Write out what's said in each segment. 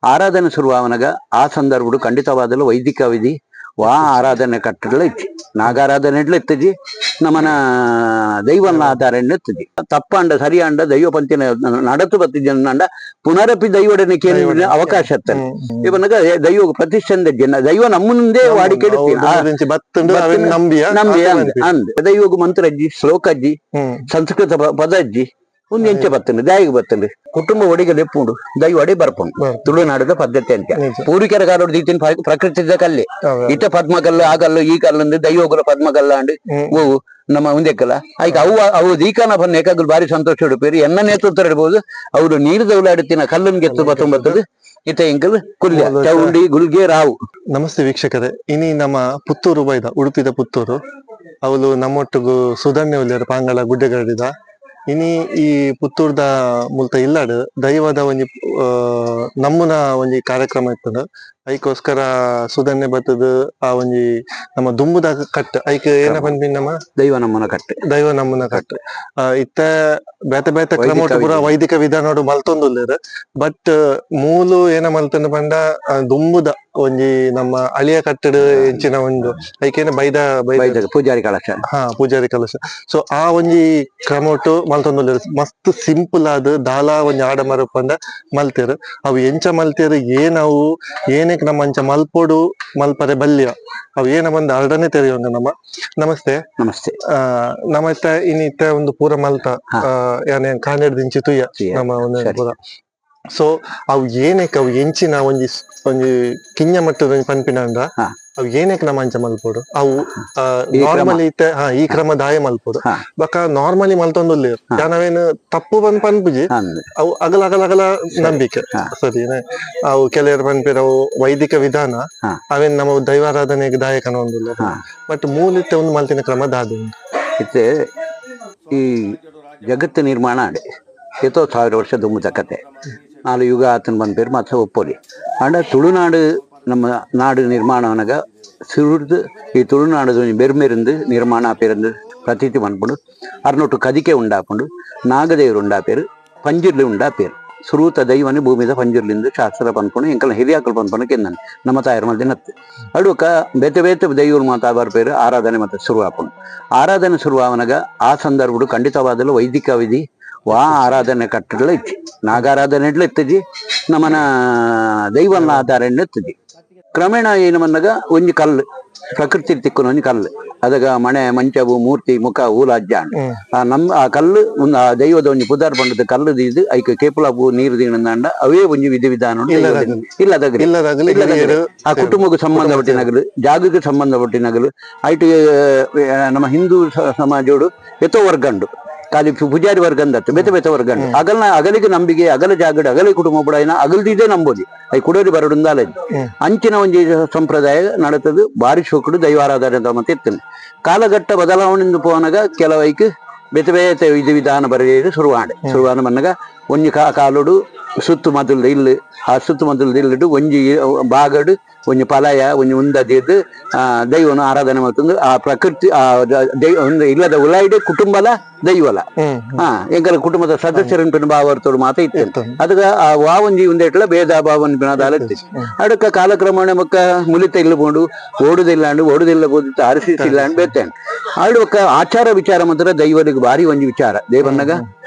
ಆರಾಧನೆ ಶುರುವಾವನಗ ಆ ಸಂದರ್ಭಡು ಖಂಡಿತವಾದಲು ವೈದಿಕ ವಿಧಿ ವಾ ಆರಾಧನೆ ಕಟ್ಟಡಲ ಇಚ್ಚಿ ನಾಗಾರಾಧನೆ ಇತ್ತಜಿ ನಮನ ದೈವನ ಆಧಾರಣೆ ಇತ್ತಜಿ ತಪ್ಪಂಡ ಸರಿಯಾಂಡ ದೈವ ಪಂತಿನ ನಡತು ಬತ್ತಿಜಂಡ ಪುನರಪಿ ದೈವಡನೆ ಕೇಂದ್ರ ಅವಕಾಶ ಇರ್ತದೆ. ಇವನಗ ದೈವ ಪ್ರತಿಷ್ಠೆ ಜನ ದೈವ ನಮ್ಮನ್ನೇ ವಾಡಿಕೆ ನಂಬಿಯ ನಂಬಿ ಅಂದ್ ದೈವಗ ಮಂತ್ರಜ್ಜಿ, ಶ್ಲೋಕಜ್ಜಿ, ಸಂಸ್ಕೃತ ಪದಜ್ಜಿ, ಒಂದು ಎಂಚ ಬತ್ತಂಡು ದಾಯಿಗೆ ಬತ್ತಂಡು ಕುಟುಂಬ ಒಡಿಗೆ ಲೆಪ್ಪುಂಡು ದೈವ ಒಡೆ ಬರ್ಪುಂಡು. ತುಳುನಾಡದ ಪದ್ಧತಿ ಅಂತ ಪೂರ್ವಿಕರ ಕಾಲೋಡು ದೀತಿನ ಪ್ರಕೃತಿದ ಕಲ್ಲೇ ಇತ್ತ ಪದ್ಮ ಕಲ್ಲು, ಆ ಕಲ್ಲು, ಈ ಕಲ್ಲು, ದೈವಗುಲ ಪದ್ಮ ಕಲ್ಲ ಅಂಡ್ ಓ ನಮ್ಮ ಒಂದೆಕ್ಕಲ್ಲ ಆಯ್ತು. ಅವು ಅವು ದೀಕಾನ ಬನ್ನ ಏಕಾಗಲು ಭಾರಿ ಸಂತೋಷ ಇಡುಪೇರು ಎನ್ನ ನೇತೃತ್ವ ಇಡ್ಬೋದು. ಅವರು ನೀರು ದೌಲಾಡುತ್ತಿನ ಕಲ್ಲನ್ನು ಗೆತ್ತು ಬತ್ತೊಂಬತ್ತದು ಇತ ಎಂಕಲ್ ಕುಲ್ಯ ಚೌಂಡಿ ಗುಲ್ಗೆ ರಾವು. ನಮಸ್ತೆ ವೀಕ್ಷಕರೇ, ಇನಿ ನಮ್ಮ ಪುತ್ತೂರು ಬೈದ ಉಡುಪಿದ ಪುತ್ತೂರು ಅವಳು ನಮ್ಮೊಟ್ಟಿಗೂ ಸುಧನ್ಯ ಉಲ್ಲೇರು ಪಾಂಗಳ ಗುಡ್ಡೆಗಡಿದ. ಇನಿ ಈ ಪುತ್ತೂರ್ದ ಮುಲ್ತ ಇಲ್ಲಾಡು ದೈವದ ಒಂಜಿ ನಮ್ಮುನ ಒಂಜಿ ಕಾರ್ಯಕ್ರಮ ಇತ್ತದ. ಐಕೋಸ್ಕರ ಸುಧನ್ಯ ಬತ್ತದ. ಆ ಒಂಜಿ ನಮ್ಮ ದುಂಬುದ ಕಟ್ ಐಕ್ ಏನ ಪನ್ಪಿನ ನಮ್ಮ ದೈವ ನಮ್ಮನ ಕಟ್ಟೆ. ದೈವ ನಮ್ಮನ ಕಟ್. ಇತ್ತ ಬೇತೆ ಬೇತೆ ಕ್ರಮ ಪೂರ ವೈದಿಕ ವಿಧಾನೋಡು ಮಲ್ತೊಂದುಲ್ಲೆರ್. ಬಟ್ ಮೂಲು ಏನ ಮಲ್ತಂದು ಪಂಡ ದುಂಬುದ ಒಂಜಿ ನಮ್ಮ ಅಳಿಯ ಕಟ್ಟಡ ಎಂಚಿನ ಒಂದು ಐಕೇನ ಬೈದ ಬೈದ ಪೂಜಾರಿ ಕಳಶ. ಹಾ, ಪೂಜಾರಿ ಕಲಶ. ಸೊ ಆ ಒಂಜಿ ಕ್ರಮೊಟ್ಟು ಮಲ್ತೊಂದುಲ್ಲೆರ್. ಮಸ್ತ್ ಸಿಂಪಲ್ ಆದ್ ದಾಲ ಒಂಜಿ ಆಡಂಬರ ಪಂಡ ಮಲ್ತೆರ್. ಅವು ಎಂಚ ಮಲ್ತೆರ್, ಏನವು, ಏನಕ್ಕೆ ನಮ್ಮ ಅಂಚ ಮಲ್ಪೊಡು, ಮಲ್ಪರೆ ಬಲ್ಯ, ಅವು ಏನ ಬಂದ ಅರ್ಡನೆ ತೆರೆಯುವಂಗ ನಮ್ಮ. ನಮಸ್ತೆ. ನಮಸ್ತೆ. ನಮ್ಮ ಇತ್ತ ಇನ್ನಿತ್ತ ಒಂದು ಪೂರ ಮಲ್ತ ಯಾನೆ ಕಾನೆಡ್ ದಿಂಚಿ ತುಯ್ಯ ನಮ್ಮ ಒಂದು ಪೂರ. ಸೊ ಅವು ಏನಕ್ಕೆ, ಅವು ಎಂಚಿನ ಒಂಜಿ ಒಂಜಿ ಕಿಂಜ ಮಟ್ಟದ ಒಂಜಿ ಪನ್ಪಿನಂಡ ಅವು ಏನಕ್ಕೆ ನಮ್ಮ ಅಂಚ ಮಲ್ಪೊಡು, ಅವು ನಾರ್ಮಲಿ ಇತ್ತೆ ಈ ಕ್ರಮ ದಾಯ ಮಲ್ಪೊಡು ಬೊಕ ನಾರ್ಮಲಿ ಮಲ್ತೊಂದುಲ್ಲೆರ್ ಯಾನವೇನು ತಪ್ಪು ಬಂದ್ ಪನ್ಪುಜಿ. ಅವು ಅಗಲ ಅಗಲ ಅಗಲ ನಂಬಿಕೆ ಸರಿ. ಅವು ಕೆಲವರು ಪನ್ಪೆರ್ ಅವು ವೈದಿಕ ವಿಧಾನ, ಅವೇನ್ ನಮ್ಮ ದೈವಾರಾಧನೆಗೆ ದಾಯಕನ ಒಂದುಲ್ಲ. ಬಟ್ ಮೂಲಿತ್ತೆ ಒಂದು ಮಲ್ತಿನ ಕ್ರಮ ದಾದ. ಇತ್ತೆ ಈ ಜಗತ್ತು ನಿರ್ಮಾಣ ಆಡೆ ಏತೋ ಸಾವಿರ ವರ್ಷ ದುಂಬುದ ಕತೆ. ನಾಲು ಯುಗ ಆತನ ಬಂದ್ಪೇರು ಮಾತ್ರ ಒಪ್ಪೋಲಿ. ಅಂಡ ತುಳುನಾಡು ನಮ್ಮ ನಾಡು ನಿರ್ಮಾಣವನಗ ಸುರುಡ್ದು ಈ ತುಳುನಾಡು ಒಂಜಿ ಬೆರ್ಮೆರಿಂದು ನಿರ್ಮಾಣ ಆಪೇರಂದು ಪ್ರತೀತಿ ಮನ್ಪುಂಡು. ಅರ್ನೊಟ್ಟು ಕದಿಕೆ ಉಂಡಾಪುಂಡು, ನಾಗದೇವರು ಉಂಡಾಪೇರು, ಪಂಜುರ್ಲಿ ಉಂಡಾಪೇರು. ಸುರೂತ ದೈವನೇ ಭೂಮಿದ ಪಂಜುರ್ಲಿಂದು ಶಾಸ್ತ್ರ ಪನ್ಪುಂಡು. ಎಂಕಲ್ನ ಹಿರಿಯಾಕುಲು ಪನ್ಪುಂಡು ಕೆಂದನ್ ನಮ್ಮ ತಾಯರ್ ಮಲ್ದಿನತ್ತು. ಅಡುಕ ಬೇತೆ ಬೇತೆ ದೈವರು ಮಾತಾ ಬರ್ಪೇರು. ಆರಾಧನೆ ಮತ್ತೆ ಶುರು ಆಪುಂಡು. ಆರಾಧನೆ ಶುರು ಆವನಗ ಆ ಸಂದರ್ಭಡು ಖಂಡಿತವಾದಲು ವೈದಿಕ ವಿಧಿ ವಾ ಆರಾಧನೆ ಕಟ್ಟಡಲ ಇಚ್ಚಿ ನಾಗಾರಾಧನೆ ಇತ್ತಜಿ ನಮನ ದೈವನ ಆಧಾರಣೆ ಇತ್ತಜಿ. ಕ್ರಮೇಣ ಏನು ಬಂದಾಗ ಒಂಜಿ ಕಲ್ಲು ಪ್ರಕೃತಿ ತಿಕ್ಕುನ ಒಂಜಿ ಕಲ್ಲು ಅದಗ ಮಣೆ ಮಂಚವು ಮೂರ್ತಿ ಮುಖ ಊಲಾಜ್ಜ ಆ ನಮ್ಮ ಆ ಕಲ್ಲು ಒಂದು ಆ ದೈವದ ಒಂಜಿ ಪುದಾರ್ ಪಂಡದ ಕಲ್ಲು ದೀದು ಐಕ್ ಕೇಪುಲ ಪೂ ನೀರು ದೀನಂದಾಂಡ ಅವೇ ಒಂಜಿ ವಿಧಿ ವಿಧಾನ ಇಲ್ಲದಗ್ರಿ ಇಲ್ಲದಾಗಲಿ ಆ ಕುಟುಂಬಕ್ಕೆ ಸಂಬಂಧಪಟ್ಟಿನಗಲು, ಜಾಗಕ್ಕೆ ಸಂಬಂಧಪಟ್ಟಿನಗಲು. ಐಟ್ ನಮ್ಮ ಹಿಂದೂ ಸಮಾಜೋಡು ಎತ್ತೋ ವರ್ಗಂಡು ಖಾಲಿ ಪೂಜಾರಿ ವರ್ಗ ಅಂದತ್ತು ಬೇತೆ ಬೇತೆ ವರ್ಗಂಡು ಅಗಲ್ನ ಅಗಲಿಗೆ ನಂಬಿಕೆ ಅಗಲ ಜಾಗಡ್ ಅಗಲಿ ಕುಟುಂಬ ಬುಡಾಯಿನ ಅಗಲ್ದಿದೆ ನಂಬೋದು I ಕುಡೋರಿ ಬರಡುಂದಾಲ ಅಂಚಿನ ಒಂಜಿ ಸಂಪ್ರದಾಯ ನಡತದು. ಬಾರಿ ಶೋಕುಡು ದೈವಾರಾಧನೆ ಅಂತ ಮತ್ತೆ ಇರ್ತೇನೆ. ಕಾಲಘಟ್ಟ ಬದಲಾವಣೆ ಪೋನಗ ಕೆಲವೈಕ್ ಬೇತೆ ಬೇತೆ ವಿಧಿ ವಿಧಾನ ಬರೆದು ಶುರುವಾಂಡೆ. ಶುರುವಾನ ಬನ್ನಗ ಒಂಜಿ ಕಾಲುಡು ಸುತ್ತು ಮದಲ್ದ ಇಲ್ಲು, ಆ ಸುತ್ತು ಮದಲ್ದ ಇಲ್ಲುಡು ಒಂಜಿ ಬಾಗಡು ಒಂಜಿ ಪಲಯ ಒಂಜಿ ಉಂದದಿದ್ದು ದೈವನ ಆರಾಧನೆ ಮಲ್ತಂದು ಆ ಪ್ರಕೃತಿ ಆ ದೈವ ಒಂದು ಇಲ್ಲದ ಉಲಾಯಿಡೆ ಕುಟುಂಬಲ ದೈವಲ ಎಂಕಲ ಕುಟುಂಬದ ಸದಸ್ಯರನ್ ಭಾವರ್ತೋಡು ಮಾತ ಇತ್ತು. ಅದಕ್ಕೆ ಆ ವಾ ಒಂಜಿ ಉಂದೆಟ್ಲ ಭೇದ ಭಾವನ್ ಪಿನದಾಲ ಇತ್ತು. ಅಡಕ ಕಾಲಕ್ರಮಣ ಮಕ್ಕ ಮುಲಿತ ಇಲ್ಲು ಬೋಂಡು ಓಡುದಿಲ್ಲಾಂಡು ಓಡುದಿಲ್ಲ ಬೋದಿತ್ತು ಅರಸಿಸಿಲ್ಲ ಅಂಡ್ ಬೇತೇನೆ. ಆಡುವಕ್ಕ ಆಚಾರ ವಿಚಾರ ಮಾತ್ರ ದೈವರಿಗೆ ಭಾರಿ ಒಂಜಿ ವಿಚಾರ. ದೇವನ್ನಗ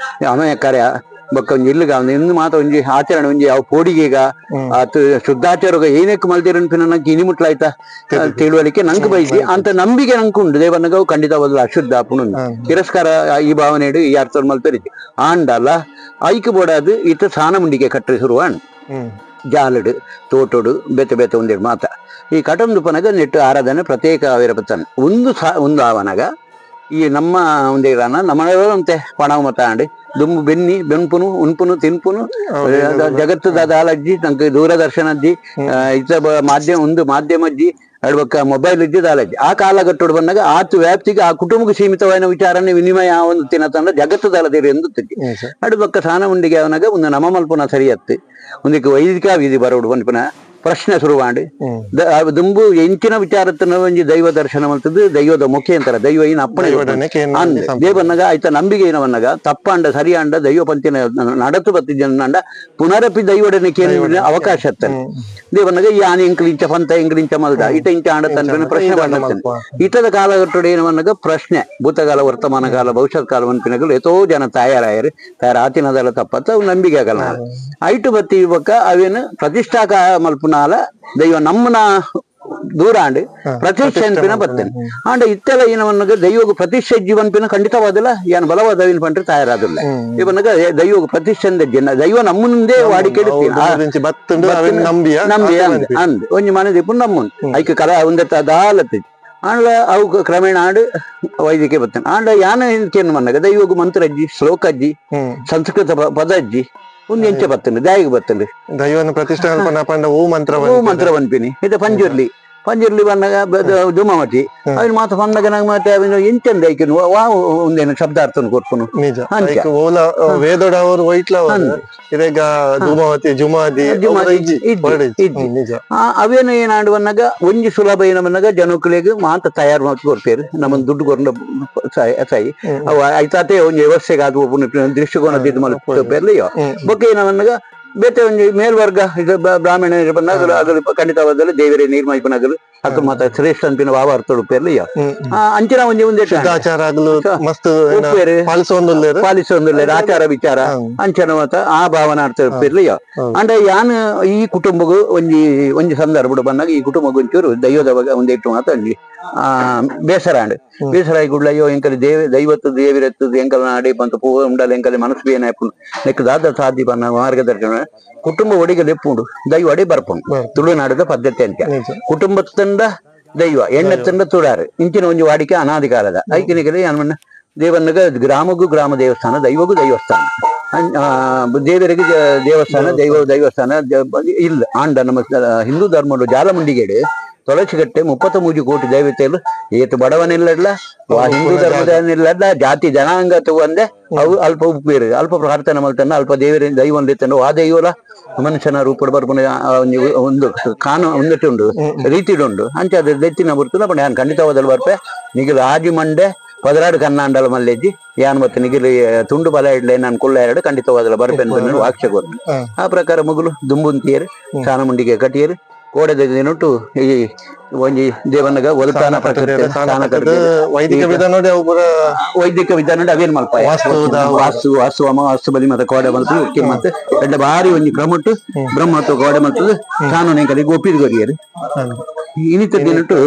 ಅಮಯ ಕರೆ ಬೊಕ್ಕ ಒಂಜಿ ಇಲ್ಲುಗ ಇಂದು ಮಾತ ಒಂಜಿ ಆಚರಣೆ ಒಂಜಿ ಅವು ಪೋಡಿಗೆಗ ಆತು ಶುದ್ಧಾಚಾರಗ ಏನಕ್ಕೆ ಮಲ್ದಿರನ್ ನಂಗೆ ಇನಿ ಮುಟ್ಲಾಯ್ತಾ ತಿಳುವಳಿಕೆ ನಂಗೆ ಬೈದಿ ಅಂತ ನಂಬಿಕೆ ನಂಗೆ ಉಂಟು. ದೇವನ್ನಗ ಖಂಡಿತ ಬದಲು ಅಶುದ್ಧ ಆಪುಣು ತಿರಸ್ಕಾರ ಈ ಭಾವನೆ ಈ ಅರ್ಥ ಮಲ್ತರಿತಿ. ಆಂಡಲ ಐಕ್ ಬೋಡಾದು ಇತ್ತ ಸಾನ ಮುಂಡಿಗೆ ಕಟ್ಟರೆ ಶುರುವಾಣ್ ಜಾಲಡು ತೋಟೋಡು ಬೇತೆ ಬೇತೆ ಒಂದೆರಡು ಮಾತ ಈ ಕಟಂದು ಪನಗ ನೆಟ್ಟು ಆರಾಧನೆ ಪ್ರತ್ಯೇಕ ಆವಿರಪತ್ತಾನೆ ಒಂದು ಒಂದು ಆವನಗ ಈ ನಮ್ಮ ಒಂದೇರಾನ ನಮ್ಮ ಪಣವು ಮತ ಆಂಡ್ ದುಂಬು ಬೆನ್ನಿ ಬೆನ್ಪುನು ಉನ್ಪುನು ತಿನ್ಪುನು ಜಗತ್ತು ದಾಲಜ್ಜಿ ನಂಗೆ ದೂರದರ್ಶನ ಅಜ್ಜಿ ಇತ್ತ ಮಾಧ್ಯಮ ಒಂದು ಮಾಧ್ಯಮ ಅಜ್ಜಿ ಅಡ್ಬಕ್ಕ ಮೊಬೈಲ್ ಇಜ್ಜಿ ದಾಲಜ್ಜಿ. ಆ ಕಾಲಘಟ್ಟೋಡು ಬಂದಾಗ ಆತು ವ್ಯಾಪ್ತಿಗೆ ಆ ಕುಟುಂಬಕ್ಕೆ ಸೀಮಿತವಾದ ವಿಚಾರನೆ ವಿನಿಮಯ ಒಂದು ತಿನ್ನತಂಡ ಜಗತ್ತು ದಾಲದಿರಿ ಎಂದು ತಿದ್ದಿ ಅಡ್ಬಕ್ಕ ಸಾನ ಉಂಡಿಗೆ ಅವನಾಗ ಒಂದು ನಮ ಮಲ್ಪುನ ಸರಿಯತ್ತು ಒಂದಕ್ಕೆ ವೈದಿಕ ವಿಧಿ ಬರೋಡು ಪನ್ಪುನ ಪ್ರಶ್ನೆ ಶುರುವಾಂಡ್ ದುಂಬು ಎಂಚಿನ ವಿಚಾರತನ ಒಂಜಿ ದೈವ ದರ್ಶನ ಮಲ್ತದ್ದು ದೈವದ ಮುಖೇಂತರ ದೈವ ಏನ ಅಪ್ಪಣೆ ಅಂದ್ ದೇವನ್ನಗ ಆಯ್ತ ನಂಬಿಕೆ ಏನವನ್ನಗ ತಪ್ಪಾಂಡ ಸರಿಯಾಂಡ ದೈವ ಪಂತಿನ ನಡತು ಬತ್ತಿ ಜನ ಪುನರಪಿ ದೈವಡನೆ ಕೇಳಿದ ಅವಕಾಶ ಇರ್ತಾನೆ ದೇವನ್ನಗ ಯಾನ್ ಎಂಕ್ಲಿಂಚ ಪಂತ ಎಂಕ್ಲಿಂಚ ಮಲ್ದ ಇಟ ಇಂಚ ಆಂಡ ತನ್ನ ಪ್ರಶ್ನೆ ಮಾಡ್ತಾನೆ. ಇಟದ ಕಾಲಘಟ್ಟಡು ಏನವನ್ನಗ ಪ್ರಶ್ನೆ ಭೂತಕಾಲ ವರ್ತಮಾನ ಕಾಲ ಭವಿಷ್ಯತ್ ಕಾಲ ಮನ್ಪಿನಗಳು ಎತೋ ಜನ ತಯಾರಾಯರು ತಯಾರ ಆತಿನದಲ್ಲ ತಪ್ಪತ್ತ ಅವು ನಂಬಿಕೆ ಆಗಲ್ಲ ಐಟು ಬತ್ತಿ ಬೊಕ್ಕ ಅವೇನು ಪ್ರತಿಷ್ಠಾ ಮಲ್ಪುನಾಲ ದೈವ ನಮ್ಮನ ದೂರ ಆಂಡ್ ಪ್ರತಿಷ್ಠೆ ಅನ್ಪಿನ ಬರ್ತೇನೆ ಆಂಡ ಇತ್ತೆಲ್ಲ ಏನವನ್ನಗ ದೈವಗ ಪ್ರತಿಷ್ಠೆ ಜೀವನ್ಪಿನ ಖಂಡಿತವಾದಲ್ಲ ಏನು ಬಲವಾದ ಪಂಡ್ರೆ ತಯಾರಾದಿಲ್ಲ ಇವನಗ ದೈವಗ ಪ್ರತಿಷ್ಠೆ ಜನ ದೈವ ನಮ್ಮನಿಂದೇ ವಾಡಿಕೆ ನಂಬಿ ಅಂದ್ ಒಂಜಿ ಮನೆ ದೀಪು ನಮ್ಮನ್ ಐಕ್ ಕಲ ಒಂದತ್ತ ದಾಲತ್ತೆ ಆಂಡ ಅವು ಕ್ರಮೇಣ ಆಂಡ್ ವೈದ್ಯಕ್ಕೆ ಬರ್ತೇನೆ ಆಂಡ ಯಾನ ಏನು ಮನ್ನಗ ದೈವಗ ಮಂತ್ರ ಅಜ್ಜಿ ಶ್ಲೋಕ ಅಜ್ಜಿ ಸಂಸ್ಕೃತ ಪದ ಅಜ್ಜಿ ಒಂದು ಎಂಚ ಬರ್ತೇನೆ ದಾಯಿಗೆ ಬರ್ತೇನೆ ದೈವನ ಪ್ರತಿಷ್ಠೆ ಪಂಡ ಹೂ ಮಂತ್ರ ಹೂ ಮಂತ್ರ ಪನ್ಪಿನಿ ಇದು ಪಂಜುರ್ಲಿ ಪಂಜುರ್ಲಿ ಬಂದಾಗ ಧೂಮಾವತಿ ಅವನು ಮಾತು ಪಂಡಗ ನಂಗೆ ಮತ್ತೆ ಅವನು ಎಂಚಂದ ಐಕನು ವಾ ಒಂದೇನು ಶಬ್ದಾರ್ಥನ ಕೊರ್ಪುನು ನಿಜ ಓಲ ವೇದೋಡ ಅವರು ಒಯ್ಟ್ಲ ಇದೀಗ ಧೂಮಾವತಿ ಜುಮಾದಿ ನಿಜ ಅವೇನು ಏನಾಂಡು ಬಂದಾಗ ಒಂಜಿ ಸುಲಭ ಏನ ಬಂದಾಗ ಜನಕ್ಕಳಿಗೆ ಮಾತ ತಯಾರು ಮಾಡ್ತು ಕೊರ್ಪೇರು ನಮ್ಮ ದುಡ್ಡು ಕೊರಂಡ ಸಾಯಿ ಅವು ಐತಾತೆ ಒಂಜಿ ವ್ಯವಸ್ಥೆಗೆ ಅದು ದೃಷ್ಟಿಕೋನ ಇದು ಮಲ್ಪೇರ್ಲಿಯೋ ಬೊಕ್ಕ ಏನ ಬಂದಾಗ ಬೇತೆ ಒಂಜಿ ಮೇಲ್ವರ್ಗ ಇದು ಬ್ರಾಹ್ಮಣ ಬಂದಾಗ ಅದು ಖಂಡಿತವಾದಲ್ಲಿ ದೇವರೇ ನೀರ್ಮೈಪನಗಲು ಅದು ಮಾತ ಶ್ರೇಷ್ಠ ಅನ್ಪಿನ ವಾವ ಅರ್ಥ ಉಪ್ಪೇರ್ಲಿಯ ಅಂಚಿನ ಒಂಜಿ ಒಂದೇ ಆಚಾರ ಆಗಲು ಮಸ್ತ್ ಪಾಲಿಸೊಂದುಲ್ಲೇರು ಆಚಾರ ವಿಚಾರ ಅಂಚನ ಮಾತ ಆ ಭಾವನ ಅರ್ಥ ಉಪ್ಪೇರ್ಲಿಯ ಅಂಡ ಯಾನ್ ಈ ಕುಟುಂಬಗೂ ಒಂಜಿ ಒಂಜಿ ಸಂದರ್ಭ ಬಂದಾಗ ಈ ಕುಟುಂಬ ಒಂಚೂರು ದೈವದ ಒಂದಿಟ್ಟು ಮಾತ ಒಂಜಿ ಬೇಸರ ಅಂಡ್ ಬೇಸರ ಆಗಿ ಗುಡ್ಲ ಅಯ್ಯೋ ಎಂಕಲಿ ದೇವ ದೈವತ್ತು ದೇವಿರತ್ತದು ಎಂಕಲ್ ನಾಡಿ ಬಂತು ಪೂ ಉಂಡಲ್ ಎಂಕಲಿ ಮನಸ್ಸು ಏನಾಯ್ಪು ನೆಕ್ ದಾದ ಸಾಧ್ಯ ಬನ್ನ ಮಾರ್ಗದರ್ಶನ ಕುಟುಂಬ ಒಡಿಗೆ ಲೆಪ್ಪುಂಡು ದೈವ ಅಡಿ ಬರ್ಪುಂಡು ತುಳುನಾಡದ ಪದ್ಧತಿ ಅಂತ ಕುಟುಂಬತ್ತಂದ ದೈವ ಎಣ್ಣೆತ್ತಂದ ತುಡಾರು ಇಂಚಿನ ಒಂಜಿ ವಾಡಿಕೆ ಅನಾದಿ ಕಾಲದ ಐಕಿನಿಗಲಿ ಅನ್ಮನ್ನ ದೇವನ್ನಗ ಗ್ರಾಮಗೂ ಗ್ರಾಮ ದೇವಸ್ಥಾನ ದೈವಗೂ ದೈವಸ್ಥಾನ ದೇವರಿಗೆ ದೇವಸ್ಥಾನ ದೈವ ದೈವಸ್ಥಾನ ಇಲ್ಲ ಆಂಡ ನಮ್ಮ ಹಿಂದೂ ಧರ್ಮಡು ಜಾಲಮುಂಡಿಗೇಡು ತೊಳಸಿಗಟ್ಟೆ 33 ಕೋಟಿ ದೈವತೆಯಲು ಏತು ಬಡವನಿಲ್ಲಡ್ಲ ಹಿಂದೂ ಧರ್ಮದನಿಲ್ಲಡ್ಲ ಜಾತಿ ಜನಾಂಗ ತಗೊಂಡೆ ಅವು ಅಲ್ಪ ಉಪ್ಪೇರು ಅಲ್ಪ ಪ್ರಾರ್ಥನೆ ಮಲ್ತನ್ನ ಅಲ್ಪ ದೇವರ ದೈವ ಆ ದೈವಲ ಮನುಷ್ಯನ ರೂಪಡ್ ಬರ್ಪುನ ಒಂದು ಕಾನು ಒಂದಟ್ಟು ಉಂಡು ರೀತಿಡುಂಡು ಅಂಚೆ ಅದ್ರ ದೆತ್ತಿನ ಬರ್ತದ ಬಟ್ ಯಾನ್ ಖಂಡಿತವಾದಲ್ ಬರ್ಪೆ ನಿಗಿಲ್ ಆಜಿ ಮಂಡೆ 16 ಕನ್ನಾಂಡಲ ಮಲ್ಲೆಜ್ಜಿ ಯಾನ್ ಮತ್ತೆ ನಿಗಿಲ್ ತುಂಡು ಬಲ ಇಡ್ಲೆ ನಾನು ಕುಲ್ಲ ಎರಡು ಖಂಡಿತವಾದಲ ಬರ್ಪೆ ವಾಕ್ಯ ಕೊರ್ನು. ಆ ಪ್ರಕಾರ ಮುಗುಲು ದುಂಬುಂತಿಯರು ಸ್ನಾನಮುಂಡಿಗೆ ಕಟ್ಟಿಯರು ಕೋಡೆದ ದಿನೊಟ್ಟು ಈ ಒಂಜಿ ದೇವನಗ ಒಲತಾನ ಪ್ರಕೃತಿ ವೈದಿಕ ವಿಧಾನ ವೈದಿಕ ವಿಧಾನ ಅವೇನ್ ಮಲ್ಪ ವಾಸ್ತು ವಾಸ್ತು ಅಮ ವಾಸ್ತು ಬಲಿ ಮತ್ತೆ ಕೋಡೆ ಮಲ್ತು ಮತ್ತೆ ಎಡ್ಡೆ ಬಾರಿ ಒಂಜಿ ಕ್ರಮಟ್ಟು ಬ್ರಹ್ಮತ್ವ ಕೋಡೆ ಮಲ್ತದ ಕಾನೂನು ಎಂಕಲಿ ಗೋಪಿದ ಗೊರಿಯರು ಇನ್ನಿತ ದಿನಟ್ಟು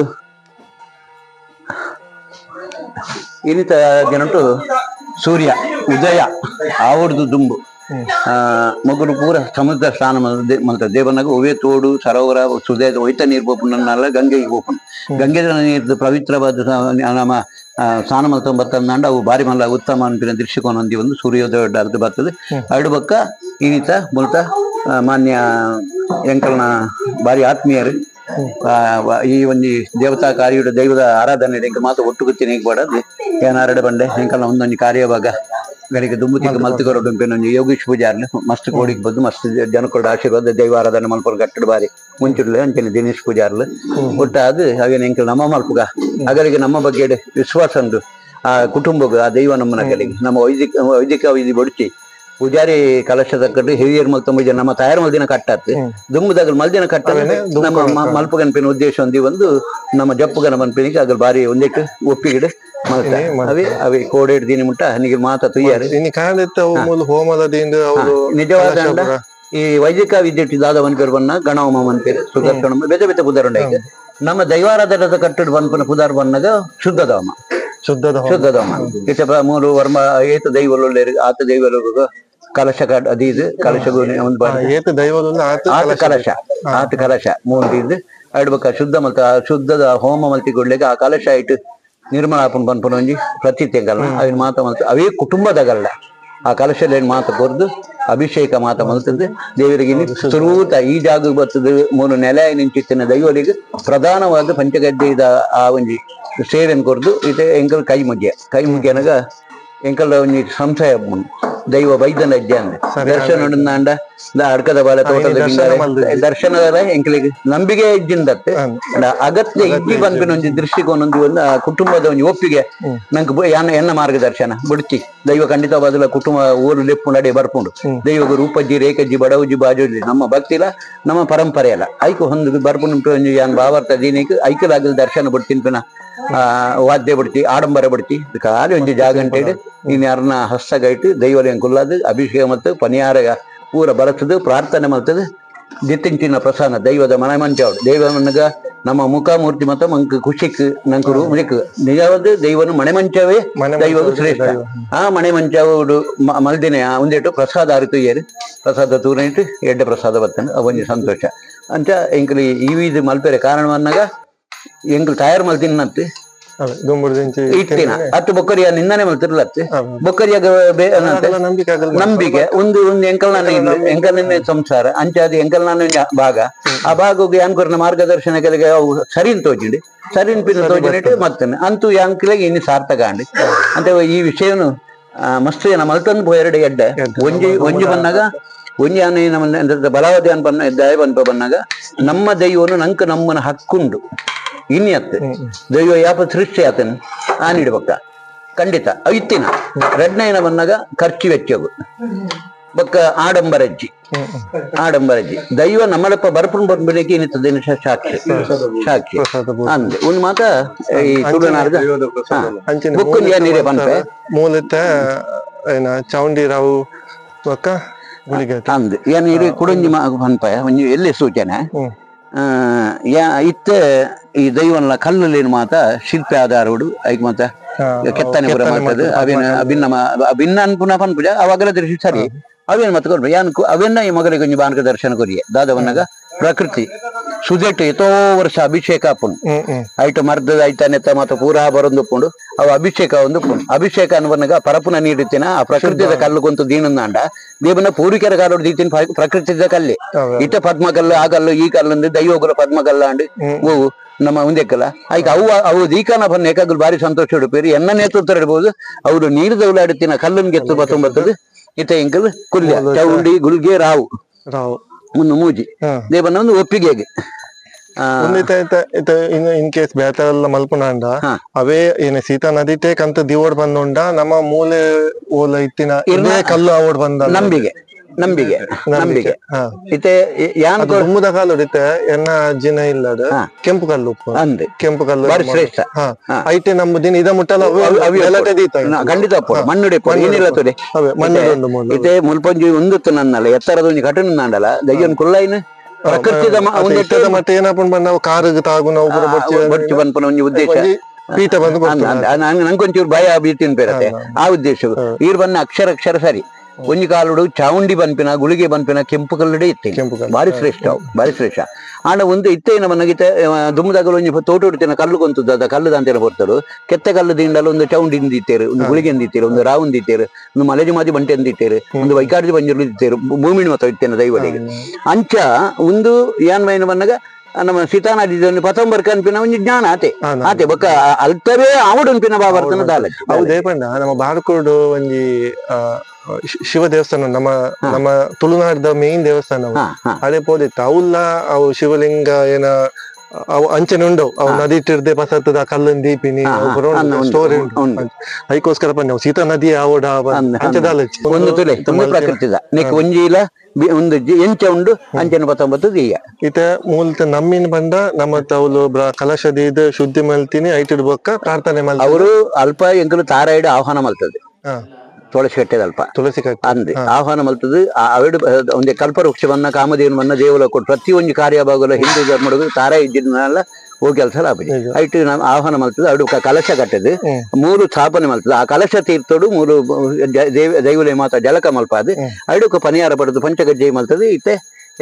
ಇನ್ನಿತ ದಿನಟ್ಟು ಸೂರ್ಯ ಉದಯ ಆವಡ್ದು ದುಂಬು ಮಗುಲು ಪೂರ ಸಮುದ್ರ ಸ್ನಾನ ಮಲ್ತ ದೇವನಾಗ ಒವೇ ತೋಡು ಸರೋವರ ಸುದೇ ಒಯ್ತ ನೀರು ಪೋಪುನಲ್ಲ ಗಂಗೆಗೆ ಪೋಪುನು ಗಂಗೆ ನೀರು ಪವಿತ್ರವಾದ ನಮ್ಮ ಸ್ನಾನ ಮಲ್ತ ಬರ್ತಂಡ ಅವು ಬಾರಿ ಮಲ್ಲ ಉತ್ತಮ ಅನ್ಪಿನ ದೃಷ್ಟಿಕೋನ ಹೊಂದಿ ಒಂದು ಸೂರ್ಯೋದಯ ಅರ್ಧ ಬರ್ತದೆ ಅರಡು ಬಕ್ಕ ಈನಿತ ಮುಲ್ತ ಮಾನ್ಯ ಎಂಕಲ್ನ ಬಾರಿ ಆತ್ಮೀಯರು ಈ ಒಂಜಿ ದೇವತಾ ಕಾರ್ಯ ದೈವದ ಆರಾಧನೆ ಎಂಕ ಮಾತು ಒಟ್ಟು ಗುತ್ತಿನ ಬಾಡದು ಏನಾರಡೆ ಬಂಡೆ ಎಂಕಲ್ನ ಒಂದೊಂದು ಕಾರ್ಯವಾಗ ಗರಿಗೆ ದುಂಬುತಿಗೆ ಮಲ್ತುಕೊರಡು ಒಂಜಿ ಯೋಗೀಶ್ ಪೂಜಾರ್ಲು ಮಸ್ತ್ ಕೋಡಿಗೆ ಬಂದು ಮಸ್ತ್ ಜನಕೊಡ ಆಶೀರ್ವಾದ ದೈವ ಆರಾಧನೆ ಮಲ್ಪುನ ಕಟ್ಟಡ ಬಾರಿ ಮುಂಚಿಡ್ಲು ಅಂಚನೆ ದಿನೇಶ್ ಪೂಜಾರ್ಲು ಒಟ್ಟಾದ ಅವೇನು ಎಂಕಲ್ ನಮ್ಮ ಮಲ್ಪುಗ ಅಗರಿಗೆ ನಮ್ಮ ಬಗ್ಗೆ ವಿಶ್ವಾಸ ಉಂಡು ಆ ಕುಟುಂಬಗೂ ಆ ದೈವ ನಮ್ಮನ ಕಡೆಗೆ ನಮ್ಮ ವೈದಿಕ ವೈದಿಕ ವಿಧಿ ಬಡಿಸಿ ಪೂಜಾರಿ ಕಲಶ ತಕ್ಕಟ್ಟು ಹಿರಿಯರ್ ಮಲ್ತೊಂಬ ನಮ್ಮ ತಯಾರು ಮಲ್ದಿನ ಕಟ್ಟಾತ್ ದುಂಬುದಾಗ ಮಲ್ದಿನ ಕಟ್ಟ ನಮ್ಮ ಮಲ್ಪಗನ್ಪಿನ ಉದ್ದೇಶ ಒಂದಿ ಒಂದು ನಮ್ಮ ಜಪ್ಪುಗನ ಮನ್ಪಿನಿಗೆ ಅಗಲ್ ಬಾರಿ ಒಂದಿಟ್ಟು ಒಪ್ಪಿಗಿಡು ಮಲ್ತ ಅವೇ ಅವೇ ಕೋಡೇಡ್ ದಿನ ಮುಟ್ಟ ನಿಗೆ ಮಾತ ತುಯ್ಯಾರು ನಿಜವಾದ ಈ ವೈದಿಕ ವಿದ್ಯೆ ದಾದ ಮನ್ಪೇರು ಬನ್ನ ಗಣಹೋಮ ಮನ್ಪೇರು ಸುದರ್ಶನ ಬೇತೆ ಬೇತೆ ಪುದಾರ್ ಉಂಡಾಯ್ತು ನಮ್ಮ ದೈವಾರಾಧನದ ಕಟ್ಟಡ ಬನ್ಪನ ಪುದಾರ್ ಬನ್ನಗ ಶುದ್ಧಧಾಮ ಶುದ್ಧಧಾಮ ಇತ್ತ ಮೂರು ವರ್ಮ ಏತ ದೈವಲು ಆತ ದೈವಲು ಕಲಶ ಅದೀದು ಕಲಶ ಒಂದು ಏತ ದೈವಲು ಆತ ಕಲಶ ಆತ ಕಲಶ ಮೂರು ಅಡ್ಬಕ ಶುದ್ಧ ಮಲ್ತ ಶುದ್ಧದ ಹೋಮ ಮಲ್ತಿ ಕೊಡ್ಲಿಕ್ಕೆ ಆ ಕಲಶ ಇಟ್ಟು ನಿರ್ಮಲ ಆಪುನ್ ಪನ್ಪುನ ಒಂಜಿ ಪ್ರತೀತಿ ಅವಿನ ಮಾತ ಮಲ್ತ ಅವೇ ಕುಟುಂಬದಗಲ್ಲ ಆ ಕಲಶದಲ್ಲಿ ಮಾತ ಕೊರ್ದು ಅಭಿಷೇಕ ಮಾತ ಮಲ್ತದ್ದು ದೇವರಿಗೆ ಸುರೂತ ಈ ಜಾಗ ಬರ್ತದೆ ಮೂರು ನೆಲೆ ನಿಂಚಿತ್ತಿನ ದೈವರಿಗೆ ಪ್ರಧಾನವಾದ ಪಂಚಗದ್ದೆದ ಆ ಒಂಜಿ ಸೇವೆನ್ ಕೊರ್ದು ಇದು ಎಂಕಲ್ ಕೈ ಮುಗಿಯ ಕೈ ಮುಗಿಯನಗ ಎಂಕಲ್ ಒಂಜಿ ಸಂಶಯ ದೈವ ಬೈದನ ಅಜ್ಜ ಅಂದೆ ದರ್ಶನ ಉಂಡಾಂಡ ಅಡ್ಕದ ಬಾಲ ತೋಟದ ದರ್ಶನ ಮಲ್ದಿಜ್ಜಿ. ದರ್ಶನದ ಎಂಕ್ಲೆಗ್ ನಂಬಿಕೆ ಇಜ್ಜಿಂದತ್ತೆ. ಅಗತ್ಯ ಇಜ್ಜಿ ಪನ್ಪಿನ ಒಂಜಿ ದೃಷ್ಟಿಕೋನ ಒಂದು ಒಂದು ಆ ಕುಟುಂಬದ ಒಂಜಿ ಒಪ್ಪಿಗೆ ನಂಗೆ ಎನ್ನ ಮಾರ್ಗದರ್ಶನ ಬುಡ್ಚಿ ದೈವ ಖಂಡಿತವಾದಲ ಕುಟುಂಬ ಊರು ಲೆಪ್ಪು ನಡೆ ಬರ್ಪುಂಡು. ದೈವಗ ರೂಪಜ್ಜಿ ರೇಖಜ್ಜಿ ಬಡವುಜ್ಜಿ ಬಾಜುಜ್ಜಿ ನಮ್ಮ ಭಕ್ತಿಲ ನಮ್ಮ ಪರಂಪರೆ ಅಲ್ಲ ಐಕು ಹೊಂದು ಬರ್ಪುಂಡು. ಒಂಜಿ ಯಾನ್ ಭಾವಾರ್ಥ ದೀನಿಕ್ ಐಕಲಾಗಲ್ ದರ್ಶನ ಬಿಡ್ತೀನಿ, ವಾದ್ಯ ಬಿಡ್ತಿ, ಆಡಂಬರ ಬಿಡ್ತಿ, ಖಾಲಿ ಒಂಜಿ ಜಾಗಂಟೇಡು ನೀನ್ ಯಾರನ್ನ ಹಸ್ತಗೈಟ್ ದೈವಲ ಕುಲ್ಲಾದು ಅಭಿಷೇಕ ಮತ್ತು ಪನಿಯಾರ ಪೂರ ಬರತದು ಪ್ರಾರ್ಥನೆ ಮಲ್ತದು ದಿತ್ತಿಂಚಿನ ಪ್ರಸಾದ ದೈವದ ಮನೆ ಮಂಚಾವಡು. ದೈವ ನಮ್ಮ ಮುಖ ಮೂರ್ತಿ ಮತ್ತು ಮಂಕ್ ಖುಷಿಕ್ ನಂಕು ಮುಖ ನಿಜವಾದ ದೈವನು ಮನೆ ಮಂಚವೇ ದೈವವು ಶ್ರೇಷ್ಠ. ಆ ಮನೆ ಮಂಚವುಡು ಮಲ್ದಿನ ಒಂದೇಟು ಪ್ರಸಾದ ಆರಿತು ಏರು ಪ್ರಸಾದ ತೂರನಿಟ್ಟು ಎಡ್ಡೆ ಪ್ರಸಾದ ಬರ್ತೇನೆ, ಅವೊಂಜಿ ಸಂತೋಷ ಅಂಚ ಎಂಕಲಿ ಈ ಇದು ಮಲ್ಪೆರೆ ಕಾರಣವನ್ನಾಗ ಎಂಕಲ್ ತಯಾರು ಮಲ್ತಿನ್ನತ್ತೆ ಇಟ್ಟಿನ ಅತ್ತು ಬೊಕ್ಕರಿಯ ನಿನ್ನನೆ ಮಲ್ತಿರ್ಲತ್ತೆ ಬೊಕ್ಕರಿಯಾಗ ನಂಬಿಕೆ ಒಂದು ಒಂದು ಎಂಕಲ್ನ ಎಂಕಲ್ನೇ ಸಂಸಾರ ಅಂಚಾದ ಎಂಕಲ್ನ ಭಾಗ ಆ ಭಾಗಕ್ಕೆ ಯಾನ್ಕೊರ್ನ ಮಾರ್ಗದರ್ಶನ ಕೆಲಗೆ ಅವು ಸರಿನ್ ತೋಜಿಂಡಿ ಸರಿನ್ ಪಿನ್ ತೋಜಿನಿಟ್ಟು ಮತ್ತೆ ಅಂತೂ ಯಾಂಕ್ಲೆಗೆ ಇನ್ನು ಸಾರ್ಥಕ ಅಂಡಿ ಅಂತ ಈ ವಿಷಯನು ಮಸ್ತ್ ಏನ ಮಲ್ತಂದು ಪೋ ಎರಡು ಎಡ್ಡೆ ಒಂಜಿ ಒಂಜಿ ಬಂದಾಗ ಒಂಜಿ ಆನೆ ನಮ್ಮ ಬಲಾವತಿ ಅನ್ಪನ್ನ ದಯ ಬನ್ಪ ಬಂದಾಗ ನಮ್ಮ ದೈವನು ನಂಕ ನಮ್ಮನ ಹಕ್ಕುಂಡು ಇನ್ನಿಯತ್ತೆ ದೈವ ಯಾಪ ಸೃಷ್ಟಿ ಆತನ ಆನಿಡ್ಬಕ್ಕ ಖಂಡಿತ ಇತ್ತಿನ. ರಡ್ನ ಬಂದಾಗ ಖರ್ಚು ವೆಚ್ಚಗು ಬೊಕ್ಕ ಆಡಂಬರಜ್ಜಿ ಆಡಂಬರಜ್ಜಿ ದೈವ ನಮ್ಮಳಪ್ಪ ಬರ್ಪುಣ್ ಬರ್ಬಿಡಕ್ಕೆ ಏನಿರ್ತದೆ ಸಾಕ್ಷಿ ಸಾಕ್ಷಿ ಅಂದೆ ಒಂದು ಮಾತ ಈ ತುಳುನಾಡ್ದ ಬೊಕ್ಕೊಂಜಿ ನೀರೇ ಪನ್ಪೆ ಮೂಲತ ಏನ ಚಾವುಂಡಿ ರಾವು ಬೊಕ್ಕ ಗುಳಿಗೆ ಅಂದ್ ಏನ್ ಇಡೀ ಕುಡೊಂಜಿ ಪನ್ಪೆ ಒಂಜಿ ಎಲ್ಲಿ ಸೂಚನೆ ಇತ್ತೆ ಈ ದೈವನ್ಲ ಕಲ್ಲುಲೇನು ಮಾತ ಶಿಲ್ಪಿ ಆಧಾರಡು ಐಕ್ ಮಾತ ಕೆತ್ತನೆ ಪೂರ ಮಾತದು ಅವೇನ ಅಭಿನ್ನ ಅಭಿನ್ನ ಅನ್ಪುನ ಪನ್ಪುಜ ಅವಾಗಲ ದೃಷ್ಟಿ ಸರಿ ಅವೇನು ಮತ್ತೆ ಕೊಡ್ಬೇಕು ಯಾನ್ ಅವೆನ್ನ ಈ ಮಗಲಿಗೆ ಒಂಜಿ ಬಾನಕ ದರ್ಶನ ಕೊರಿಯೆ ದಾದವನ್ನಾಗ ಪ್ರಕೃತಿ ಸುದೆಟ್ಟು ಎತೋ ವರ್ಷ ಅಭಿಷೇಕ ಆಪುಂಡು ಐಟು ಮರ್ದದ ಐತಾನೆತ್ತ ಮಾತ ಪೂರಾ ಬರೊಂದು ಅವು ಅಭಿಷೇಕ ಒಂದು ಅಭಿಷೇಕ ಅನ್ಬನ್ನಾಗ ಪರಪುನ ನೀಡುತ್ತಿನ ಆ ಪ್ರಕೃತಿದ ಕಲ್ಲು ಕೊಂತು ದೀನಂದಾಂಡ ದೇವನ ಪೂರ್ವಿಕರ ಕಾಲೋಡು ದೀತಿನ ಪ್ರಕೃತಿದ ಕಲ್ಲೆ ಇಟ್ಟ ಪದ್ಮ ಕಲ್ಲು ಆ ಕಲ್ಲು ಈ ಕಲ್ಲು ದೈವಗುಲ ಪದ್ಮ ಕಲ್ಲು ಅಂಡ್ ಓ ನಮ್ಮ ಮುಂದೆಕ್ಕಲ್ಲ ಐಕ ಅವು ಅವು ದೀಕಾನ ಬನ್ನ ಏಕಾಗಲು ಬಾರಿ ಸಂತೋಷ ಉಡುಪೇರಿ ಎನ್ನ ನೇತೃತ್ವ ಇಡ್ಬೋದು ಅವರು ನೀರು ದೌಲಾಡುತ್ತಿನ ಕಲ್ಲನ್ನು ಗೆತ್ತು ಬತ್ತೊಂಬತ್ತದು ಇತ್ತ ಎಂಕಲ್ ಕುಲ್ಯ ಚೌಂಡಿ ಗುಲ್ಗೆ ರಾವು ರಾವು ಒಂದು ಮೂಜಿ ದೇವನ ಒಂದು ಒಪ್ಪಿಗೆಗೆ ಇನ್ ಕೇಸ್ ಬೇತೆಲ್ಲ ಮಲ್ಪುನಾಂಡ ಅವೇ ಏನ ಸೀತಾ ನದಿ ಟೇಕ್ ಅಂತ ದಿವೋಡ್ ಬಂದುಂಡ ನಮ್ಮ ಮೂಲೆ ಓಲ ಇತ್ತಿನ ಕಲ್ಲು ಅವೋಡ್ ಬಂದ ನಂಬಿಕೆ ನಂಬಿಕೆ ನಂಬಿಕೆ ಇತ್ತೆ ಯಾನ್ ದುಮ್ಮುದ ಕಾಲುಡು ಇತ್ತೆ ಎನ್ನ ಅಜ್ಜಿನ ಇಲ್ಲದ ಕೆಂಪು ಕಲ್ಲು ಉಪ್ಪು ಅಂದೆ ಕೆಂಪು ಕಲ್ಲು ಬಾರಿ ಶ್ರೇಷ್ಠ. ಐತೆ ನಮ್ಮ ದಿನ ಇದ ಮುಟ್ಟಲ ಖಂಡಿತ ಮಣ್ಣುಡೆ ಏನಿಲ್ಲ ತೊಡೆ ಮಣ್ಣುಡೆ ಮೂಲ ಇತ್ತೆ ಮುಲ್ಪಂಜಿ ಒಂದುತ್ತು ನನ್ನಲ್ಲ ಎತ್ತರದ ಒಂಜಿ ಕಟನ್ ನಾಂಡಲ ದಯ್ಯನ್ ಕುಲ್ಲೈನ್ ಪ್ರಕೃತಿದ ಮತ್ತೆ ಏನಪ್ಪ ನಾವು ಕಾರಿಗೆ ತಾಗು ನಾವು ಬೊಚ್ಚು ಪನ್ಪುನ ಒಂಜಿ ಉದ್ದೇಶ ಪೀಠ ಬಂದು ನಂಗೊಂಚೂರು ಭಯ ಬೀತಿನ ಪೇರತೆ ಆ ಉದ್ದೇಶ ಈರ್ ಬನ್ನ ಅಕ್ಷರ ಅಕ್ಷರ ಸರಿ ಒಂಜಿ ಕಾಲುಡು ಚಾವುಂಡಿ ಬನ್ಪಿನ ಗುಳಿಗೆ ಬನ್ಪಿನ ಕೆಂಪು ಕಲ್ಲುಡೆ ಇತ್ತೆ ಬಾರಿ ಶ್ರೇಷ್ಠ ಬಾರಿ ಶ್ರೇಷ್ಠ. ಆಂಡ ಒಂದು ಇತ್ತೆ ನಮ್ಮ ದುಮ್ಮದಾಗಲು ಒಂಜಿ ತೋಟ ಉಡ್ತಿನ ಕಲ್ಲು ಕೊಂತದ್ದು ಕಲ್ಲು ದಾಂತೆಲ್ಲ ಪೊರ್ತಡು ಕೆತ್ತ ಕಲ್ಲು ದಿಂಡಲು ಒಂದು ಚೌಂಡಿ ಇತ್ತೇರು, ಒಂದು ಗುಳಿಗೆ ಇತ್ತೇರು, ಒಂದು ರಾವು ಇತ್ತೇರು, ಒಂದು ಮಲೆಜಿ ಮಾದಿ ಬಂಟೆ ಇತ್ತೇರು, ಒಂದು ವೈಕಾರ್ಜಿ ಬಂಜರು ಇತ್ತೇರು, ಭೂಮಿನ ಮತ ಇತ್ತೇನೆ ದೈವಳಿಗೆ. ಅಂಚ ಒಂದು ಏನ್ ಮೈನ ಬಂದಾಗ ನಮ್ಮ ಸೀತಾನದಿ ಪತಂಬರ್ಕ ಅನ್ಪಿನ ಒಂಜಿ ಜ್ಞಾನ ಆತೆ ಆತೆ ಬೊಕ್ಕ ಅಲ್ತವೇ ಆವಡು ಅನ್ಪಿನ ಬಾಬರ್ತನ ದಾಲ. ಹೌದೇ ಪಂಡ ನಮ್ಮ ಬಾರ್ಕೋಡು ಒಂಜಿ ಶಿವ ದೇವಸ್ಥಾನ ನಮ್ಮ ನಮ್ಮ ತುಳುನಾಡ್ದ ಮೇನ್ ದೇವಸ್ಥಾನ ಅದೇ ಪೋದಿತ್ತು ಅವುಲ್ಲ ಅವು ಶಿವಲಿಂಗ ಏನ ಅವು ಅಂಚನೆ ಉಂಡವು ಅವು ನದಿ ಇಟ್ಟಿರ್ದೆ ಪಸತ್ತದ ಕಲ್ಲನ್ ದೀಪಿನಿ ಸ್ಟೋರಿ ಉಂಟು. ಅದಕ್ಕೋಸ್ಕರ ಪಂಡ ಸೀತಾ ನದಿ ಆವಡ ಅಂಚದಾಲ ಒಂದು ತುಲೆ ಒಂದು ಪ್ರಕೃತಿದ ನೆಕ್ ಒಂಜಿ ಇಲ್ಲ ಒಂದು ಎಂಚ ಉಂಡು ಅಂಚನೆ ಪತ್ತೊಂಬತ್ತು ದೀಯ ಇತ ಮೂಲತ ನಮ್ಮಿನ ಬಂದ ನಮ್ಮ ತೌಲು ಕಲಶ ದೀದ್ ಶುದ್ಧಿ ಮಲ್ತೀನಿ ಐಟಿಡ್ ಬೊಕ್ಕ ಪ್ರಾರ್ಥನೆ ಮಲ್ ಅವರು ಅಲ್ಪ ಎಂಕಲು ತಾರಾಯಿಡು ಆಹ್ವಾನ ಮಲ್ತದೆ ತುಳಸಿ ಕಟ್ಟೆದ ಅಲ್ಪ ತುಳಸಿ ಕಟ್ಟೆ ಅಂದೆ ಆಹ್ವಾನ ಮಲ್ತದೆ ಅವೆಡು ಒಂದೇ ಕಲ್ಪವೃಕ್ಷ ಬನ್ನ ಕಾಮಧೇನು ಬನ್ನ ದೇವಲ ಕೊಟ್ಟು ಪ್ರತಿಯೊಂದು ಕಾರ್ಯ ಭಾಗಲ ಹಿಂದೂ ಧರ್ಮದ ತಾರಾ ಇದ್ದಿದ್ದನ್ನೆಲ್ಲ ಹೋಗಿ ಕೆಲಸ ಲಾಭ ಐಟು ನಮ್ಮ ಆಹ್ವಾನ ಮಲ್ತದೆ ಅಡು ಕಲಶ ಕಟ್ಟದು ಮೂರು ಸ್ಥಾಪನೆ ಮಲ್ತದೆ ಆ ಕಲಶ ತೀರ್ಥೋಡು ಮೂರು ದೈವಲೆ ಮಾತ ಜಲಕ ಮಲ್ಪಾದು ಅಡುಕ ಪನಿಯಾರ ಪಡೆದು ಪಂಚಗಜ್ಜೆ ಮಲ್ತದೆ ಇತ್ತೆ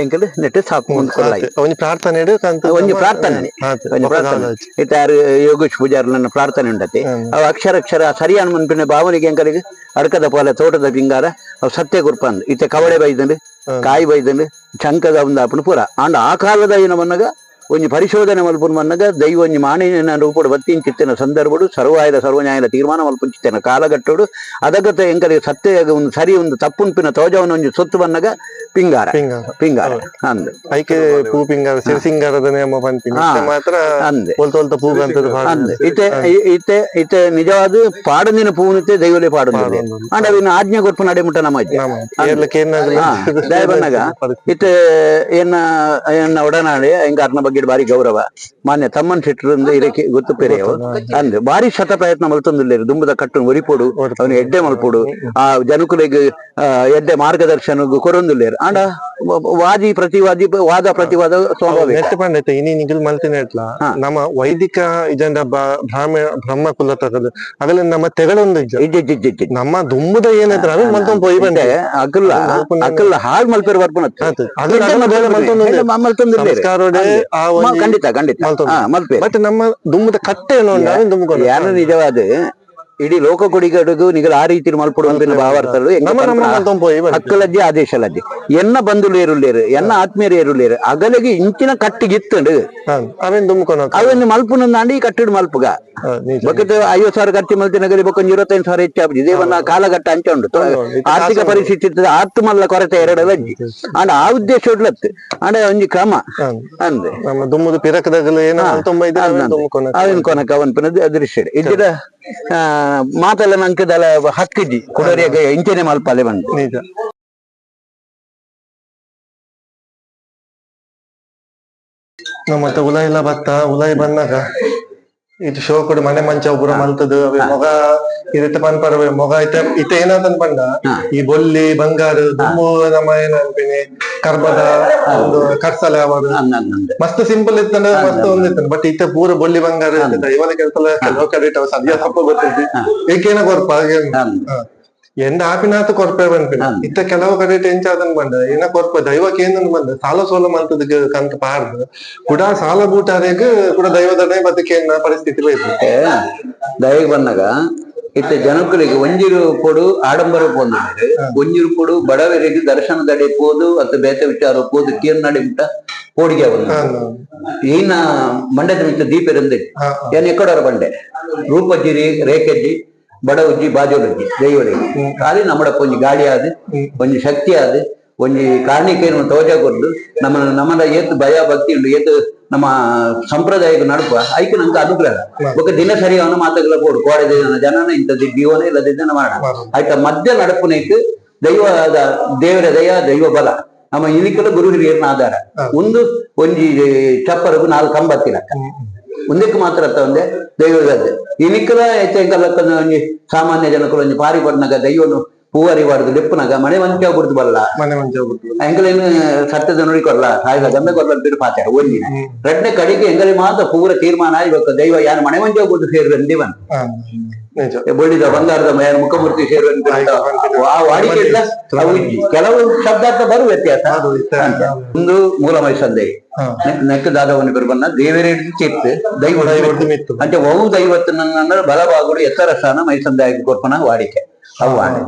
ಎಂಕಲ್ ನೆಟ್ಟು ಸ್ಥಾಪನೆ ಒಂಜಿ ಪ್ರಾರ್ಥನೆ ಒಂಜಿ ಪ್ರಾರ್ಥನೆ ಒಂಜಿ ಪ್ರಾರ್ಥನೆ ಇತ್ತೆ ಯಾರು ಯೋಗೇಶ್ ಪೂಜಾರ್ಲನ್ನ ಪ್ರಾರ್ಥನೆ ಉಂಟತೆ ಅವು ಅಕ್ಷರ ಅಕ್ಷರ ಸರಿಯಾನ ಮನ್ಪಿನ ಭಾವನೆಗೆ ಎಂಕಲಿಗೆ ಅಡ್ಕದ ಪಾಲ ತೋಟದ ಪಿಂಗಾರ ಅವು ಸತ್ಯ ಗುರ್ಪಂದ್ ಇತ್ತೆ ಕವಳೆ ಬೈದಂಡು ಕಾಯಿ ಬೈದಂಡು ಚಂಕದ ಒಂದು ಅಪ್ಪನ ಪೂರ ಆಂಡ ಆ ಕಾಲದ ಏನ ಬಂದಾಗ ಒಂಜಿ ಪರಿಶೋಧನೆ ಮಲ್ಪುನ ಮನ್ನಗ ದೈವ ಒಂಜಿ ಮಾಣಿನ ರೂಪಡು ಬತ್ತಿಂಚಿತ್ತಿನ ಸಂದರ್ಭಡು ಸರ್ವಾಯದ ಸರ್ವನ್ಯಾಯದ ತೀರ್ಮಾನ ಮಲ್ಪುಂಚಿತ್ತಿನ ಕಾಲಘಟ್ಟಡು ಅದಗತ ಎಂಕಲೆ ಸತ್ಯ ಒಂದು ಸರಿ ಒಂದು ತಪ್ಪುನ್ಪಿನ ತೋಜವನ ಒಂಜಿ ಸೊತ್ತು ಬನ್ನಗ ಪಿಂಗಾರ ಪಿಂಗಾರ ಪಿಂಗಾರ ಅಂದ್ ಐಕೆ ಪೂ ಪಿಂಗಾರ ಸಿರಿಸಿಂಗಾರದ ನೇಮ ಪನ್ಪಿನಿ ಹಾ. ಇತ್ತೆ ಮಾತ್ರ ಅಂದೆ ಒಲ್ತ ಒಲ್ತ ಪೂ ಗಂತದ ಅಂದ್ ಇತ್ತೆ ಇತ್ತೆ ಇತ್ತೆ ನಿಜವಾದ ಪಾಡಂದಿನ ಪೂನಿತ್ತೆ ದೈವಲೇ ಪಾಡೊಂದಿದೆ ಅಂಡ ಅವಿನ ಆಜ್ಞೆ ಕೊರ್ಪು ನಡೆ ಮುಟ್ಟ ನಮ್ಮ ಅಜ್ಜಿ ಹಾ, ದಯ ಬನ್ನಗ ಇತ್ತೆ ಎನ್ನ ಎನ್ನ ಒಡನಾಡಿ ಎಂಕ ಅರ್ನ ಬಗ್ಗೆ ಬಾರಿ ಗೌರವ ಮಾನ್ಯ ತಮ್ಮನ್ ಶೆಟ್ಟರಿಂದ ಇದಕ್ಕೆ ಗೊತ್ತು ಪೆರೆಯವು ಅಂದ್ ಬಾರಿ ಶತ ಪ್ರಯತ್ನ ಮಲ್ತೊಂದುಲ್ಲೇರು ದುಂಬದ ಕಟ್ಟು ಒರಿಪೊಡು ಅವನು ಎಡ್ಡೆ ಮಲ್ಪೊಡು ಆ ಜನಕುಲೆಗ್ ಎಡ್ಡೆ ಮಾರ್ಗದರ್ಶನ ಕೊರೊಂದುಲ್ಲೇರು ಅಂಡ ವಾದಿ ಪ್ರತಿವಾದಿ ವಾದ ಪ್ರತಿವಾದ ಸ್ವಾಭಾವಿಕ. ನೆಟ್ ಪಂಡೈತೆ ಇನಿ ನಿಗಲ್ ಮಲ್ತಿನ ಇಟ್ಲ ಹಾ. ನಮ್ಮ ವೈದಿಕ ಇಜಂಡ ಬ್ರಾಹ್ಮ ಬ್ರಹ್ಮ ಕುಲ ತಗದು ಅಗಲ ನಮ್ಮ ತೆಗಳೊಂದು ಇಜ್ಜ ಇಜ್ಜಿ ಇಜ್ಜಿ ಇಜ್ಜಿ ಇಜ್ಜಿ. ನಮ್ಮ ದುಂಬುದ ಏನಿದ್ರೆ ಅವೇ ಮಲ್ತೊಂದು ಪೋಯಿ ಬಂದೆ ಅಕಲ್ಲ ಅಕಲ್ಲ ಹಾಳ್ ಮಲ್ಪೆರ್ ಬರ್ಪುನತ್ತೆ ಆತು. ಅಗಲ ಅಗಲ ಬೇರೆ ಮಲ್ತೊಂದು ಮಲ್ತೊಂದುಲ್ಲೇರು ಸಂಸ್ಕಾರೋಡೆ ಆ ಒಂಜಿ ಖಂಡಿತ ಖಂಡಿತ ಮಲ್ತೊಂದು. ಹಾ ಮಲ್ಪೆರ್ ಬಟ್ ನಮ್ಮ ದುಂಬುದ ಕಟ್ಟೆ ಏನೋ ಉಂಡು ಅವೇನ್ ದುಂಬುಕೊಂಡು ಯಾನ ನಿಜವಾದ ಇಡೀ ಲೋಕ ಕೊಡಿಗಡುಗು ನಿಗಲ ಆ ರೀತಿ ಮಲ್ಪೊಡು ಅನ್ಪಿನ ಭಾವಾರ್ಥಲು ಎಂಕ ನಮ್ಮ ನಮ್ಮ ಪನ್ಪುನ ಮಲ್ತೊಂದು ಪೋಯಿ ಬಂದೆ ಹಕ್ಕಲಜ್ಜಿ ಆದೇಶಲಜ್ಜಿ ಎನ್ನ ಬಂಧುಲು ಏರುಲ್ಲೇರು ಎನ್ನ ಆತ್ಮೀಯರು ಏರುಲ್ಲೇರು ಅಗಲಿಗೆ ಇಂಚಿನ ಕಟ್ಟಿಗಿತ್ತಂಡು ಅವೇನ್ ದುಂಬ್ಕೊಂಡು ಅವನ್ನು ಮಲ್ಪುನಂದಾಂಡಿ ಈ ಕಟ್ಟಿಡು ಮಲ್ಪುಗ ನಿಜ ಬೊಕ್ಕದ 50,000 ಖರ್ಚು ಮಲ್ತಿನ ಗಲಿ ಬೊಕ್ಕ 25,000 ಹೆಚ್ಚಾಪುಜಿ ದೇವನ ಕಾಲಘಟ್ಟ ಅಂಚ ಉಂಡು ಉಂಡು, ಇತ್ತೆ ಆರ್ಥಿಕ ಕಾಸು ಪರಿಸ್ಥಿತಿ ಇರ್ತದೆ, ಆತ್ ಮಲ್ಲ ಕೊರತೆ ಎರಡಲಜ್ಜಿ ಅಂಡ ಆ ಉದ್ದೇಶ ಉಡ್ಲತ್ತು ಅಂಡ ಒಂಜಿ ಕ್ರಮ ಅಂದೆ ನಮ್ಮ ದುಮ್ಮುದು ಪಿರಕದಾಗಲ ಏನೋ ಮಲ್ತೊಂಬ ಇದ್ರೆ ಅವೇನ್ ದುಂಬ್ಕೊಂಡು ಅವಿನ ಕೊನಕ ಅವನ್ಪಿನ ದೃಶ್ಯ ಇದ್ದಿರ ಮಾತೆಲ್ಲ ನಂಕದಲ ಹಕ್ಕಿಜಿ ಕುಡರಿಯಾಗ ಇಂಚನೆ ಮಲ್ಪಾಲೆ ಬಂದು ನಿಜ. ನಮ್ಮ ಮತ್ತೆ ಉಲಾಯಿ ಎಲ್ಲ ಬತ್ತ ಉಲಾಯಿ ಬಂದಾಗ ಇದು ಶೋ ಕೊಡು ಮನೆ ಮಂಚ ಒಬ್ಬರು ಮಲ್ತದು ಅವೆ ಮೊಗ ಇದಕ್ಕೆ ಪನ್ಪರವೆ ಮೊಗ ಇತ್ತೆ ಇತ್ತೆ ಏನಾತನ್ ಪಂಡ ಈ ಬೊಲ್ಲಿ ಬಂಗಾರ ದುಮ್ಮು ನಮ್ಮ ಏನ ಅನ್ಪಿನಿ ಕರ್ಬದ ಒಂದು ಕರ್ಸಲೆ ಅವರು ಮಸ್ತ್ ಸಿಂಪಲ್ ಇತ್ತಂದ್ರೆ ಮಸ್ತ್ ಒಂದ್ ಇತ್ತು ಬಟ್ ಇತ್ತೆ ಪೂರ ಬೊಲ್ಲಿ ಬಂಗಾರ ಇರ್ತದೆ ಇವನ ಕೆಲಸ ಕೆಲವು ಕಡೆ ಸದ್ಯ ತಪ್ಪ ಗೊತ್ತಿದ್ದಿ ಏಕೇನ ಕೊರ್ಪ ಹಾಗೆ ಎಂದ ಆಪಿನಾತ ಕೊರ್ಪೆ ಬಂದ್ಪಿನ ಇತ್ತ ಕೆಲವು ಕಡೆ ಟೆಂಚ್ ಆದನ್ ಬಂದ ಏನ ಕೊರ್ಪ ದೈವಕ್ಕೆ ಏನನ್ ಬಂದ ಸಾಲ ಸೋಲ ಮಂತದ ಕಂತ ಪಾರ್ದು ಕೂಡ ಸಾಲ ಬೂಟಾರೆಗ್ ಕೂಡ ದೈವದಡೆ ಬದುಕೇನ ಪರಿಸ್ಥಿತಿ ಬೈತು. ದಯಗೆ ಬಂದಾಗ ಇತ್ತೆ ಜನಕುಲಿಗೆ ಒಂಜಿರು ಪೊಡು ಆಡಂಬರ ಪೋಂದು ಒಂಜಿರು ಪೊಡು ಬಡವರಿಗೆ ದರ್ಶನದಡೆ ಪೋದು ಅಥವಾ ಬೇತೆ ವಿಚಾರ ಪೋದು ಕೇರ್ ನಡೆ ಮುಟ್ಟ ಪೋಡಿಗೆ ಬಂದು ಈನ ಮಂಡ್ಯದ ಮಿತ್ತ ದೀಪ ಇರಂದೆ ಏನ್ ಎಕ್ಕಡೋರ ಬಂಡೆ ರೂಪಜ್ಜಿ ರೇಖಜ್ಜಿ ಬಡವುಜ್ಜಿ ಬಾಜೋಲಜ್ಜಿ ದೈವರಿಗೆ ಖಾಲಿ ನಮ್ಮಡಪ್ಪ ಒಂಜಿ ಗಾಳಿ ಆದ್ ಒಂಜಿ ಶಕ್ತಿ ಆದ್ ಒಂಜಿ ಕಾರಣಿಕೆಯನ್ನು ತೋಜ ಕೊರ್ದು ನಮ್ಮ ನಮ್ಮನ ಏತ್ ಭಯ ಭಕ್ತಿ ಉಂಡು ಏತ್ ನಮ್ಮ ಸಂಪ್ರದಾಯಕ್ಕೆ ನಡುಪ ಐಕ್ ನಂಗೆ ಅನುಗ್ರಹ ಬೊಕ್ಕ ದಿನಸರಿ ಅವನ ಮಾತುಗಳ ಕೊಡು ಕೋಡೆ ಜನನ ಇಂಥದ್ದು ಜೀವನ ಇಲ್ಲದಿದ್ದ ಮಾಡ ಆಯ್ತಾ ಮಧ್ಯ ನಡಪುನೈಕ್ ದೈವದ ದೇವರ ದಯ ದೈವ ಬಲ ನಮ್ಮ ಇನಿಕಲ ಗುರು ಹಿರಿಯರ್ನ ಆಧಾರ ಒಂದು ಒಂಜಿ ಚಪ್ಪರಗು ನಾಲ್ಕು ಕಂಬತ್ತಿನ ಒಂದಕ್ಕೆ ಮಾತ್ರ ಅತ್ತ ಒಂದೇ ದೈವದ ಇನಿಕಲ ಐತೆ ಒಂಜಿ ಸಾಮಾನ್ಯ ಜನಕುಲು ಒಂಜಿ ಪಾರಿ ಪಡ್ನಗ ದೈವನು ಪೂವಾರಿ ವಾಡ್ದು ಲೆಪ್ಪುನಗ ಮನೆ ಮಂಚ ಬುಡ್ದು ಬಲ್ಲ ಮನೆ ಮಂಚ ಬಿಟ್ಟು ಎಂಕಲೇನು ಸತ್ಯದ ನುಡಿ ಕೊರ್ಲ ಸಾಯಿದ ಗಮ್ಮೆ ಕೊರ್ಲ ಅಂತ ಪಾತ್ಯಾರ ಒಂದಿನ ರಡ್ನೆ ಕಡೆಗೆ ಎಂಗಲಿ ಮಾತ್ರ ಪೂರ ತೀರ್ಮಾನ ಆಯ್ಬೇಕು ದೈವ ಯಾರು ಮನೆ ಮಂಚ ಬುಡ್ದು ಸೇರುವೆನ್ ದಿವನ್ ನಿಜ ಬೊಳ್ಳಿದ ಬಂಗಾರದ ಯಾರು ಮುಖಮೂರ್ತಿ ಸೇರುವೆನ್ ಆ ವಾಡಿಕೆ ಇಲ್ಲ ಅವು ಇಜ್ಜಿ. ಕೆಲವು ಶಬ್ದಾರ್ಥ ಬರು ವ್ಯತ್ಯಾಸ ಅದು ಇತ್ತೆ. ಒಂದು ಮೂಲ ಮೈಸಂದೆ ನೆಕ್ಕ ದಾದವನ ಬನ್ನ ದೇವರೇ ಚಿತ್ ದೈವ ದೈವಡ್ದು ಮಿತ್ತು. ಅಂಚೆ ಬಹು ದೈವತ್ತನ ಬಲಭಾಗುಡು ಎತ್ತರ ಸ್ಥಾನ ಮೈಸಂದಾಯ ಕೊರ್ಪನ ವಾಡಿಕೆ ಅವು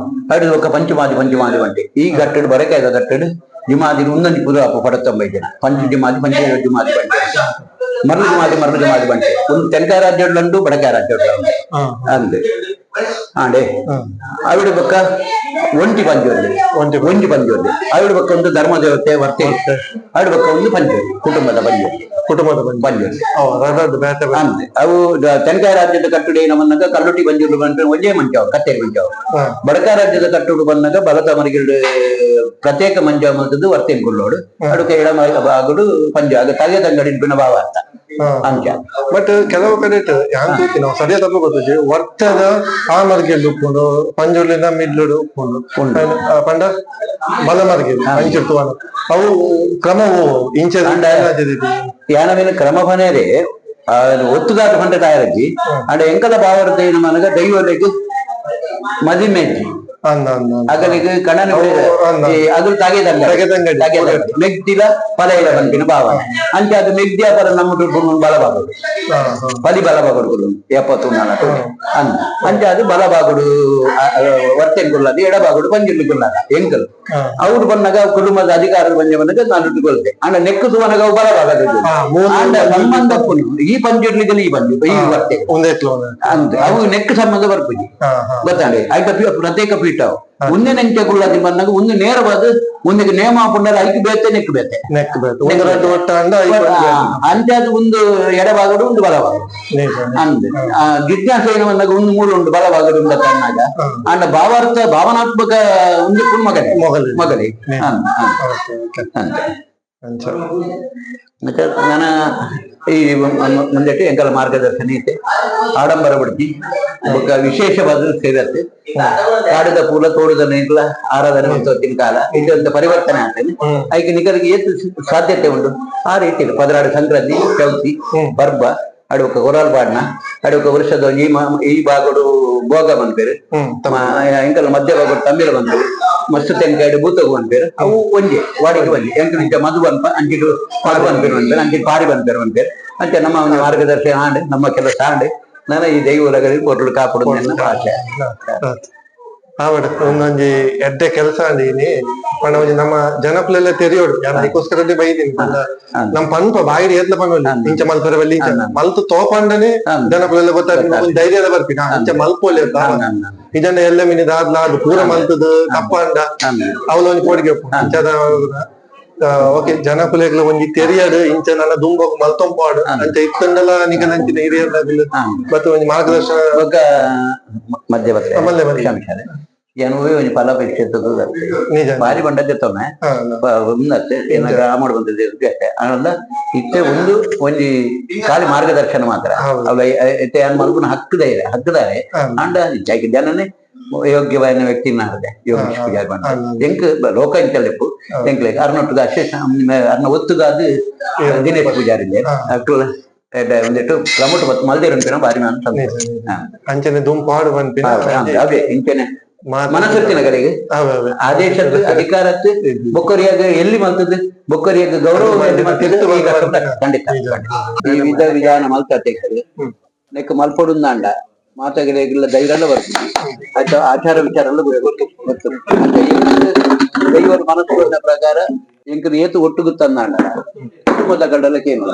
ಅಡಿದ ಒಕ್ಕ ಪಂಚಮಾದಿ ಪಂಚಮಾದಿ వంటి ಈ ಗಟ್ಟಡು ಬರಕಾಯ್ದ ಗಟ್ಟಡು ಜಿಮಾದಿ ಒಂದೊಂದು ಪುದ ಪಡತ್ತೊಂಬೈ ಜನ ಪಂಚ ಜಿಮಾದಿ ಪಂಚ ಜಿಮಾದಿ ಬಂಟೆ ಮರಳು ಜಿಮಾದಿ ಮರಳು ಜಿಮಾದಿ ಬಂಟೆ ಒಂದು ತೆನಕಾಯ ರಾಜ್ಯಡ್ಲುಂಡು ಬಡಕಾಯ ರಾಜ್ಯಡ್ಲುಂಡು ಅಂದೆ ಆಂಡೆ ಆವಿಡ ಪಕ್ಕ ಒಂಟಿ ಪಂಚೊಲ್ಲಿ ಒಂಟಿ ಪಂಚೊಲ್ಲಿ ಆವಿಡ ಪಕ್ಕ ಒಂದು ಧರ್ಮ ದೇವತೆ ವರ್ತೆ ಆವಿಡ ಪಕ್ಕ ಒಂದು ಪಂಚೊಲ್ಲಿ ಕುಟುಂಬದ ಪಂಚೊಲ್ಲಿ ಕುಟುಂಬದ ಬಂದು ಪಂಚೊಲ್ಲಿ ರಡ್ಡು ಬೇತೆ ಬೇತೆ. ಅಂದೆ ಅವು ತೆನಕಾಯ ರಾಜ್ಯದ ಕಟ್ಟುಡಿ ನಮ್ಮನ್ನಾಗ ಕಲ್ಲುಟಿ ಬಂಜುಲು ಬಂದ್ರೆ ಒಂಜೇ ಮಂಚಾವು ಕತ್ತೇರಿ ಮಂಚಾವು ಬಡಕ ರಾಜ್ಯದ ಕಟ್ಟುಡು ಬಂದಾಗ ಬಲತ ಮರಿಗಿಡು ಪ್ರತ್ಯೇಕ ಮಂಜ ಮಂತದ್ದು ವರ್ತೇನ್ ಗುಳ್ಳೋಡು ಅಡುಗೆ ಎಡ ಬಾಗುಡು ಪಂಜ ಆಗ ತಗೆ ತಂಗಡಿನ ಪಿನ ಭಾವಾರ್ಥ ಅಂಚ ಬಟ್ ಕೆಲವು ಕಡೆ ಯಾನ್ ತೂತಿ ನಾವು ಸರಿಯಾದ ತಪ್ಪು ಗೊತ್ತಿಜ್ಜಿ ವರ್ತದ ಆ ಮರ್ಗಿಲ್ ಉಪ್ಪುಂಡು ಪಂಜುರ್ಲಿನ ಮಿಡ್ಲುಡು ಉಪ್ಪುಂಡು ಪಂಡ ಬಲ ಮರ್ಗಿಲ್ ಅಂಚಿರ್ತುವನ ಅವು ಕ್ರಮ ಇಂಚೆ ಯಾನ ಮೇಲೆ ಕ್ರಮ ಬನೇರೆ ಒತ್ತುದಾಟ ಪಂಡ ತಾಯರಜ್ಜಿ ಅಂಡ ಎಂಕದ ಭಾವಾರ್ಥ ಏನು ಮನಗ ದೈವಲೆಗ್ ಮದಿಮೆಜ್ಜಿ. ಅಗಲಿಗೆ ಕಣನ ಅಗಲು ತಗೆದಂಗಡಿ ಮೆಗ್ದಿಲ ಫಲ ಇಲ್ಲ ಬಂದಿನ ಭಾವನೆ ಅಂಚೆ ಅದು ಮೆಗ್ದಿಯ ಪರ ನಮ್ಮ ಬಲ ಬಾಗುಡು ಪಲಿ ಬಲ ಬಾಗುಡು ಎಪ್ಪತ್ತು ನಾಲ್ಕು ಅಂದ ಅಂಚೆ ಅದು ಬಲ ಬಾಗುಡು ವರ್ತೇನ್ ಕೊಲ್ಲದು ಎಡಬಾಗುಡು ಪಂಜಿರ್ಲಿ ಕೊಲ್ಲದ ಎಂಕಲ್ ಅವ್ರು ಬಂದಾಗ ಕುಟುಂಬದ ಅಧಿಕಾರ ಬಂದ ಬಂದಾಗ ನಾನು ಕೊಲ್ತೆ ಅಂಡ ನೆಕ್ಕು ಸುವನಗ ಬಲ ಬಾಗದು ಅಂಡ ಸಂಬಂಧ ಈ ಪಂಜಿರ್ಲಿಗೆ ಈ ಪಂಜು ಈ ವರ್ತೆ ಅಂತ ಅವು ನೆಕ್ ಸಂಬಂಧ ಬರ್ಪುಜಿ ಗೊತ್ತಾಂಡೆ ಐತ ಪ್ರತ್ಯೇಕ ಪೀಠ ಒಂದೇ ನೆಂಚೆ ಗುಳ್ಳಾದಿ ಬಂದಾಗ ಒಂದು ನೇರವಾದ ಒಂದಿಗೆ ನೇಮ ಪುಂಡರ ಐಕ್ ಬೇತೆ ನೆಕ್ ಬೇತೆ ಅಂತೆ ಅದು ಒಂದು ಎಡಭಾಗಡು ಒಂದು ಬಲಭಾಗಡು ಅಂದ್ ಜಿಜ್ಞಾಸೆ ಏನು ಬಂದಾಗ ಒಂದು ಮೂಲ ಉಂಟು ಬಲಭಾಗಡು ಉಂಟು ಅನ್ನಾಗ ಅಂಡ ಭಾವಾರ್ಥ ಭಾವನಾತ್ಮಕ ಒಂದು ಮಗನೇ ಮಗಲಿ ಅಂತೆ ಮತ್ತೆ ನಾನು ಈ ಮುಂದೆಟ್ಟು ಎಂಕಲ ಮಾರ್ಗದರ್ಶನ ಐತೆ ಆಡಂಬರ ಬಡ್ತಿ ಬೊಕ್ಕ ವಿಶೇಷವಾದ ಸೇರತ್ತೆ ಕಾಡದ ಪೂಲ ತೋಡದ ನೀರ್ಲ ಆರಾಧನೆ ಹೊತ್ತಿನ ಕಾಲ ಇದೊಂದು ಪರಿವರ್ತನೆ ಆಗ್ತದೆ. ಐಕೆ ನಿಕಲಿಗೆ ಏತು ಸಾಧ್ಯತೆ ಉಂಟು ಆ ರೀತಿ ಪದರಾಡು ಸಂಕ್ರಾಂತಿ ಚೌತಿ ಪರ್ಬ ಅಡುಕ ಕೊರಾಲ್ ಪಾಡ್ನ ಅಡುಕ ವರ್ಷದ ಈ ಈ ಭಾಗಡು ಭೋಗ ಬಂದ್ಪೇರು ಎಂಕಲ್ ಮಧ್ಯ ಭಾಗಡು ತಂಬಿಲ ಬಂದ್ಪೇರು ಮಸ್ತ್ ತೆಂಕಾಯ್ಡು ಭೂತಗು ಬಂದ್ಪೇರು ಅವು ಒಂಜೆ ವಾಡಿಗೆ ಒಂಜೆ ಎಂಕಲ್ ಇಂಚ ಮಧು ಬನ್ಪ ಅಂಚಿಡು ಪಾಡು ಬಂದ್ಪೇರು ಬಂದ್ಪೇರು ಅಂಚಿ ಪಾರಿ ಬಂದ್ಪೇರು ಬಂದ್ಪೇರು ಅಂಚೆ ನಮ್ಮ ಒಂದು ಮಾರ್ಗದರ್ಶನ ಆಂಡ್ ನಮ್ಮ ಕೆಲಸ ಆಂಡ್ ನಾನು ಈ ದೈವಗಳಿಗೆ ಕೊಟ್ಟರು ಕಾಪಾಡು ಆಸೆ. ಆವಡ್ ಒಂದೊಂಜಿ ಎಡ್ಡೆ ಕೆಲಸ ಅಂದಿನಿ ಪಂಡ ಒಂಜಿ ನಮ್ಮ ಜನಪುಲೆಲ್ಲ ತೆರಿಯೋಡು ಯಾನ್ ಐಕೋಸ್ಕರನೇ ಬೈದಿನಿ ಪಂಡ ನಮ್ ಪನ್ಪ ಬಾಯಿಡ್ ಏತ್ಲ ಪನ್ಪೊಲಿ ಇಂಚ ಮಲ್ಪರೆ ಬಲ್ಲಿ ಇಂಚ ಮಲ್ತು ತೋಪಂಡನೆ ಜನಪುಲೆಲ್ಲ ಗೊತ್ತಾಪಿನ ಒಂಜಿ ಧೈರ್ಯದ ಬರ್ಪಿನ ಇಂಚ ಮಲ್ಪೊಲಿ ಇಜಂಡ ಎಲ್ಲ ಮಿನಿ ದಾದ್ಲ ಅದು ಪೂರ ಮಲ್ತದ ತಪ್ಪಂಡ ಅವಲ ಒಂಜಿ ಪೋಡಿಗೆ ಇಂಚದ ಓಕೆ ಜನಕುಲೆಗ್ಲ ಒಂಜಿ ತೆರಿಯಡ್ ಇಂಚ ನನ್ನ ದುಂಬೋಗ್ ಮಲ್ತೊಂಪಾಡು ಅಂಚ ಇತ್ತಂಡಲ ನಿಗಲಂಚಿನ ಹಿರಿಯರ್ನಾಗ್ಲು ಮತ್ತೆ ಒಂಜಿ ಮಾರ್ಗದರ್ಶನ ಮಧ್ಯ ಬರ್ತದೆ ಜನವೇ ಒಂಜಿ ಫಲಾಪೇಕ್ಷೆ ನಿಜ ಬಾರಿ ಬಂಡ ದೆತ್ತೊಮ್ಮೆ ಉನ್ನತ್ತೆ ಗ್ರಾಮಡ್ ಬಂದದ್ದು ಆನಂದ ಇತ್ತೆ ಒಂದು ಒಂಜಿ ಖಾಲಿ ಮಾರ್ಗದರ್ಶನ ಮಾತ್ರ ಅವಳ ಇತ್ತೆ ಯಾನ್ ಮಲ್ಪುನ ಹಕ್ಕುದಾರೆ ಹಕ್ಕುದಾರೆ ಅಂಡ ಜನನೇ ಯೋಗ್ಯವಾದ ವ್ಯಕ್ತಿ ನಾರದೆ ಯೋಗೇಶ್ ಪೂಜಾರಿ ಬಂದ ಎಂಕ್ ಲೋಕ ಇಂಚಲೆಪ್ಪು ಎಂಕ್ಲೆ ಅರ್ನೊಟ್ಟುಗ ಅಶೇಷ ಅರ್ನ ಒತ್ತುಗಾದ ದಿನೇಶ್ ಪೂಜಾರಿ ಅಕ್ಲ ಒಂದಿಟ್ಟು ಪ್ರಮುಖ ಬತ್ತು ಮಲ್ದೇರು ಬಾರಿ ನಾನು ಅಂಚನೆ ದುಂಪಾಡು ಪನ್ಪಿನ ಅವೇ ಇಂಚನೆ ಮನಸ್ಸತ್ತಿನ ಕಡೆಗೆ ಆದೇಶದ್ದು ಅಧಿಕಾರತ್ತು ಬೊಕ್ಕರಿಯಾಗ ಎಲ್ಲಿ ಮಲ್ತದ್ದು ಬೊಕ್ಕರಿಯಾಗ ಗೌರವ ಖಂಡಿತ ಈ ವಿಧ ವಿಧಾನ ಮಲ್ತತ್ತೆ ನೆಕ್ ಮಲ್ಪೊಡುಂದಾಂಡ ಮಾತಾಗಿಲ್ಲ ಧೈರ್ಯ ಬರ್ತದೆ ಆಯ್ತಾ ಆಚಾರ ವಿಚಾರ ಎಲ್ಲ ಗೊತ್ತು ಗೊತ್ತು ದೈವರ ಮನಸ್ಸು ಪ್ರಕಾರ ಎಂಕಲ್ ಏತು ಒಟ್ಟುಗುತ್ತಂದಾಂಡ ಕುಟುಂಬದ ಗಂಡಲ ಕೇಂದ್ರ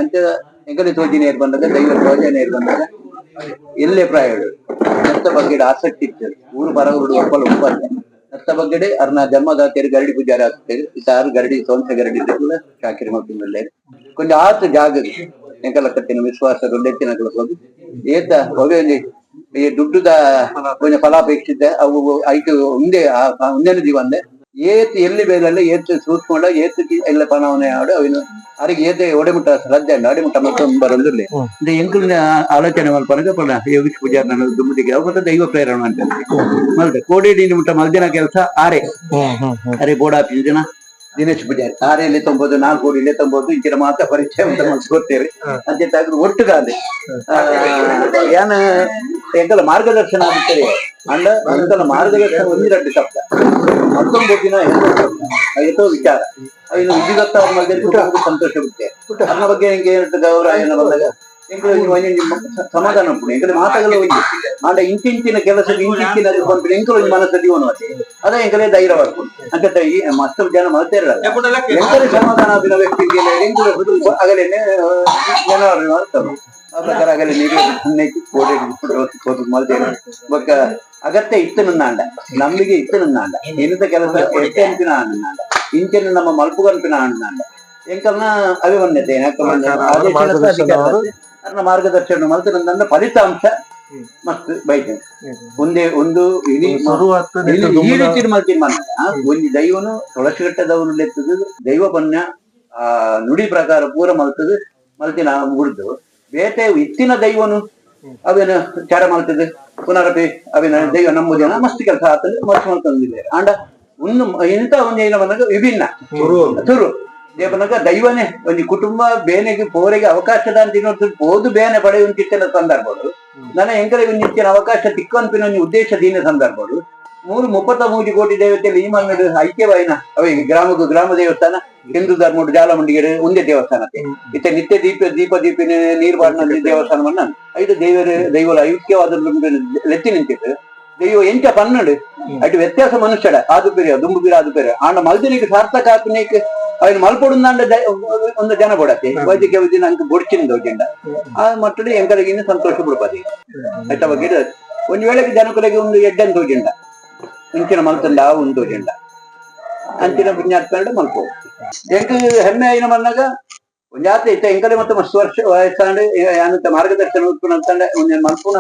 ಅಂಚ ಎಂಕಲಿ ತೋಜಿನೇರ್ ಬಂದಾಗ ದೈವ ತೋಜನೇರ್ ಬಂದಾಗ ಎಲ್ಲೇ ಪ್ರಾಯಡು ನತ್ತ ಬಗ್ಗೆ ಆಸಕ್ತಿ ಇತ್ತು ಊರು ಬರಗುರುಡು ಒಪ್ಪಲು ಒಪ್ಪಲ್ಲ ನತ್ತ ಬಗ್ಗೆ ಅರ್ನ ಜನ್ಮದಾತಿಯರು ಗರಡಿ ಪೂಜಾರಿ ಆಗ್ತೇವೆ ಇತಾರು ಗರಡಿ ಸೋಂಸ ಗರಡಿ ಚಾಕಿರಿ ಮಲ್ತಿನ ಕೊಂಚ ಆತ ಜಾಗ ಎಂಕಲ ಕಟ್ಟಿನ ವಿಶ್ವಾಸ ದೊಡ್ಡೆತ್ತಿನ ಹೋಗಿ ಏತ ಒವೆ ಈ ದುಡ್ಡುದ ಕೊಂಚ ಫಲಾಪೇಕ್ಷಿತ ಅವು ಐಕು ಒಂದೇ ಒಂದೇನು ಜೀವಂದೆ ಏತ್ ಎಲ್ಲಿ ಬೇಲಲ್ಲ ಏತ್ ಸೂಕ್ಷ್ಮಡ ಏತ್ ಎಲ್ಲ ಪಣವನೆ ಆಡು ಅವಿನ ಅರಿಗೆ ಏತೆ ಒಡೆಮುಟ್ಟ ಶ್ರದ್ಧೆ ಉಂಡು ಅಡೆಮುಟ್ಟ ಮತ್ತೊಂದು ಬರೊಂದಿಲ್ಲ ಎಂಕಲ್ನ ಆಲೋಚನೆ ಮಲ್ಪನಗ ಪಣ ಯೋಗೀಶ್ ಪೂಜಾರಿ ನನ್ನ ದುಮ್ಮದಿಗೆ ಅವು ಮತ್ತೆ ದೈವ ಪ್ರೇರಣೆ ಅಂತ ಮಲ್ತೆ ಕೋಡಿ ಮುಟ್ಟ ಮಲ್ದಿನ ಕೆಲಸ ಆರೆ ಅರೆ ಬೋರ್ಡ್ ಆಫೀಸ್ ಜನ ದಿನೇಶ್ ಪೂಜಾರಿ ಆರೆಯಲ್ಲಿ ತೊಂಬೋದು 4 ಕೋಡಿಯಲ್ಲಿ ತೊಂಬೋದು ಇಂಚಿನ ಮಾತ್ರ ಪರಿಚಯ ಅಂತ ಮಲ್ಸ್ಕೊಡ್ತೇವೆ ಅಂತೆ ತಾಗ್ದು ಒಟ್ಟುಗಾದೆ ಏನ ಎಂಕಲ ಮಾರ್ಗದರ್ಶನ ಆಗುತ್ತದೆ ಅಂಡ ಎಂಕಲ ಮಾರ್ಗದರ್ಶನ ಒಂದಿರಡ್ಡು ಶಬ್ದ ಮತ್ತೊಂದು ದಿನ ಎತ್ತೋ ವಿಚಾರ ಇನ್ನು ವಿಧಿಗತ್ತ ಸಂತೋಷ ಬಿಟ್ಟೆ ನನ್ನ ಬಗ್ಗೆ ಹೆಂಗೆ ಗೌರವ ಏನೋ ಬಂದಾಗ ಎಂಕುಲು ಸಮಾಧಾನ ಉಂಟು ಎಂಕಲು ಮಾತಾಗಲು ಒಂಜಿ ಆಂಡ ಇಂಚಿಂಚಿನ ಕೆಲಸ ಇಂಚಿಂಚಿನ ಬಂತು ಎಂಕಲು ಒಂಜಿ ಮನಸ್ಸು ಜೀವನ ಅದೇ ಎಂಕಲೇ ಧೈರ್ಯ ಬರ್ಕೊಂಡು ಅಂತ ಈ ಮಸ್ತ್ ಜನ ಮಲ್ತೇರಲ್ಲ ಎಂಕಲೇ ಸಮಾಧಾನ ಆಪಿನ ವ್ಯಕ್ತಿಗೆ ಎಂಕುಲು ಅಗಲೇನೆ ಜನರು ಮಾಡ್ತಾರೆ ಆ ಪ್ರಕಾರ ಅಗಲೇ ನೀರು ಮಲ್ತೇನೆ ಬೊಕ್ಕ ಅಗತ್ಯ ಇತ್ತು ನನ್ನಾಂಡ ನಂಬಿಕೆ ಇತ್ತು ನನ್ನಾಂಡ ಏನಂತ ಕೆಲಸ ಎಷ್ಟೇ ಅನ್ಪಿನ ನನ್ನಾಂಡ ಇಂಚಿನ ನಮ್ಮ ಮಲ್ಪುಗನ್ಪಿನ ಅಣ್ಣಾಂಡ ಎಂಕಲ್ನ ಅಭಿಮನ್ಯತೆ ಅನ್ನ ಮಾರ್ಗದರ್ಶನ ಮಲ್ತು ನನ್ನ ಫಲಿತಾಂಶ ಮಸ್ತ್ ಬೈತೆ ಒಂದೇ ಒಂದು ಈ ರೀತಿ ಮಲ್ತಿನ ಮನ್ನ ಒಂಜಿ ದೈವನು ತುಳಸಿಗಟ್ಟದವನು ಲೆತ್ತದು ದೈವ ಪನ್ಯ ಆ ನುಡಿ ಪ್ರಕಾರ ಪೂರ ಮಲ್ತದು ಮಲ್ತಿನ ಮುರಿದು ಬೇಟೆ ಇತ್ತಿನ ದೈವನು ಅವೇನು ಚಾರ ಮಲ್ತದೆ ಪುನರಪಿ ಅವೇನ ದೈವ ನಮ್ಮ ಜನ ಮಸ್ತ್ ಕೆಲಸ ಆತದೆ ಮಸ್ತ್ ಮಲ್ತಂದಿದ್ದಾರೆ ಅಂಡ ಒಂದು ಇಂಥ ಒಂದು ಏನ ಬಂದಾಗ ವಿಭಿನ್ನ ತುರು ದೇವನಾಗ ದೈವನೇ ಒಂದು ಕುಟುಂಬ ಬೇನೆಗೆ ಪೋರೆಗೆ ಅವಕಾಶದ ಅಂತ ಪೋದು ಬೇನೆ ಪಡೆಯುವಂತಿತ್ತಿನ ಸಂದರ್ಭಗಳು ನನ್ನ ಎಂಕರಿಗೆ ಒಂದು ಇಚ್ಚಿನ ಅವಕಾಶ ತಿಕ್ಕನ್ಪಿನ ಒಂದು ಉದ್ದೇಶ ದೀನ ಸಂದರ್ಭಗಳು 333 ಕೋಟಿ ದೇವತೆಯಲ್ಲಿ ಈ ಮಣ್ಣು ಐಕ್ಯವಾಯಿನ ಅವೆ ಗ್ರಾಮಕ್ಕೂ ಗ್ರಾಮ ದೇವಸ್ಥಾನ ಹಿಂದೂ ಧರ್ಮ ಜಾಲಮಂಡಿಗೆ ಒಂದೇ ದೇವಸ್ಥಾನ ಇತ್ತೆ ನಿತ್ಯ ದೀಪ ದೀಪ ದೀಪಿನ ನೀರು ಬಾಡಿನ ದೇವಸ್ಥಾನವನ್ನ ಐದು ದೇವರ ದೈವಲ ಐಕ್ಯವಾದ ಲೆತ್ತಿ ನಿಂತಿತ್ತು ದೈವ ಎಂಚ ಪನ್ನಡು ಅటు ವ್ಯತ್ಯಾಸ ಮನುಷ್ಯಡ ಆದು ಪೇರೆ ದುಂಬು ಬೀರ ಅದು ಪೇರೆ ಆಂಡ ಮಲ್ದಿನಿಗೆ ಸಾರ್ಥಕ ಆತ್ಮನಿಗೆ ಅವನು ಮಲ್ಪೊಡುಂದಾಂಡ ಒಂದು ಜನ ಬೊಡತೆ ವೈದ್ಯಕೀಯ ವಿಧಿನ ಅಂಕ ಬೊಡ್ಚಿನ ಜೆಂಡ ಆ ಮಟ್ಟಡು ಎಂಕಲಿಗೆ ಇನ್ನು ಸಂತೋಷ ಬಿಡ್ಪದೆ ಆಯ್ತ ಬಗ್ಗೆ ಒಂದು ವೇಳೆಗೆ ಜನಕುಲೆಗೆ ಒಂದು ಎಡ್ಡನ್ ತೋಜೆಂಡ ಇಂಚಿನ ಮಲ್ತಂಡ ಒಂದು ತೋಜೆಂಡ ಅಂಚಿನ ಪುಣ್ಯಾತ್ಮರಡು ಮಲ್ಪೋ ಎಂಕ್ ಹೆಮ್ಮೆ ಐನ ಮನ್ನಾಗ ಒಂಜಾತ ಇತ್ತ ಎಂಕಲೆ ಮತ್ತೆ ಮಸ್ತ್ ವರ್ಷ ವಯಸ್ಸಾಂಡ್ ಯಾನಂತ ಮಾರ್ಗದರ್ಶನ ಉತ್ಪನ್ನ ಅಂತಂಡ ಒಂಜಿ ಮಲ್ಪುನ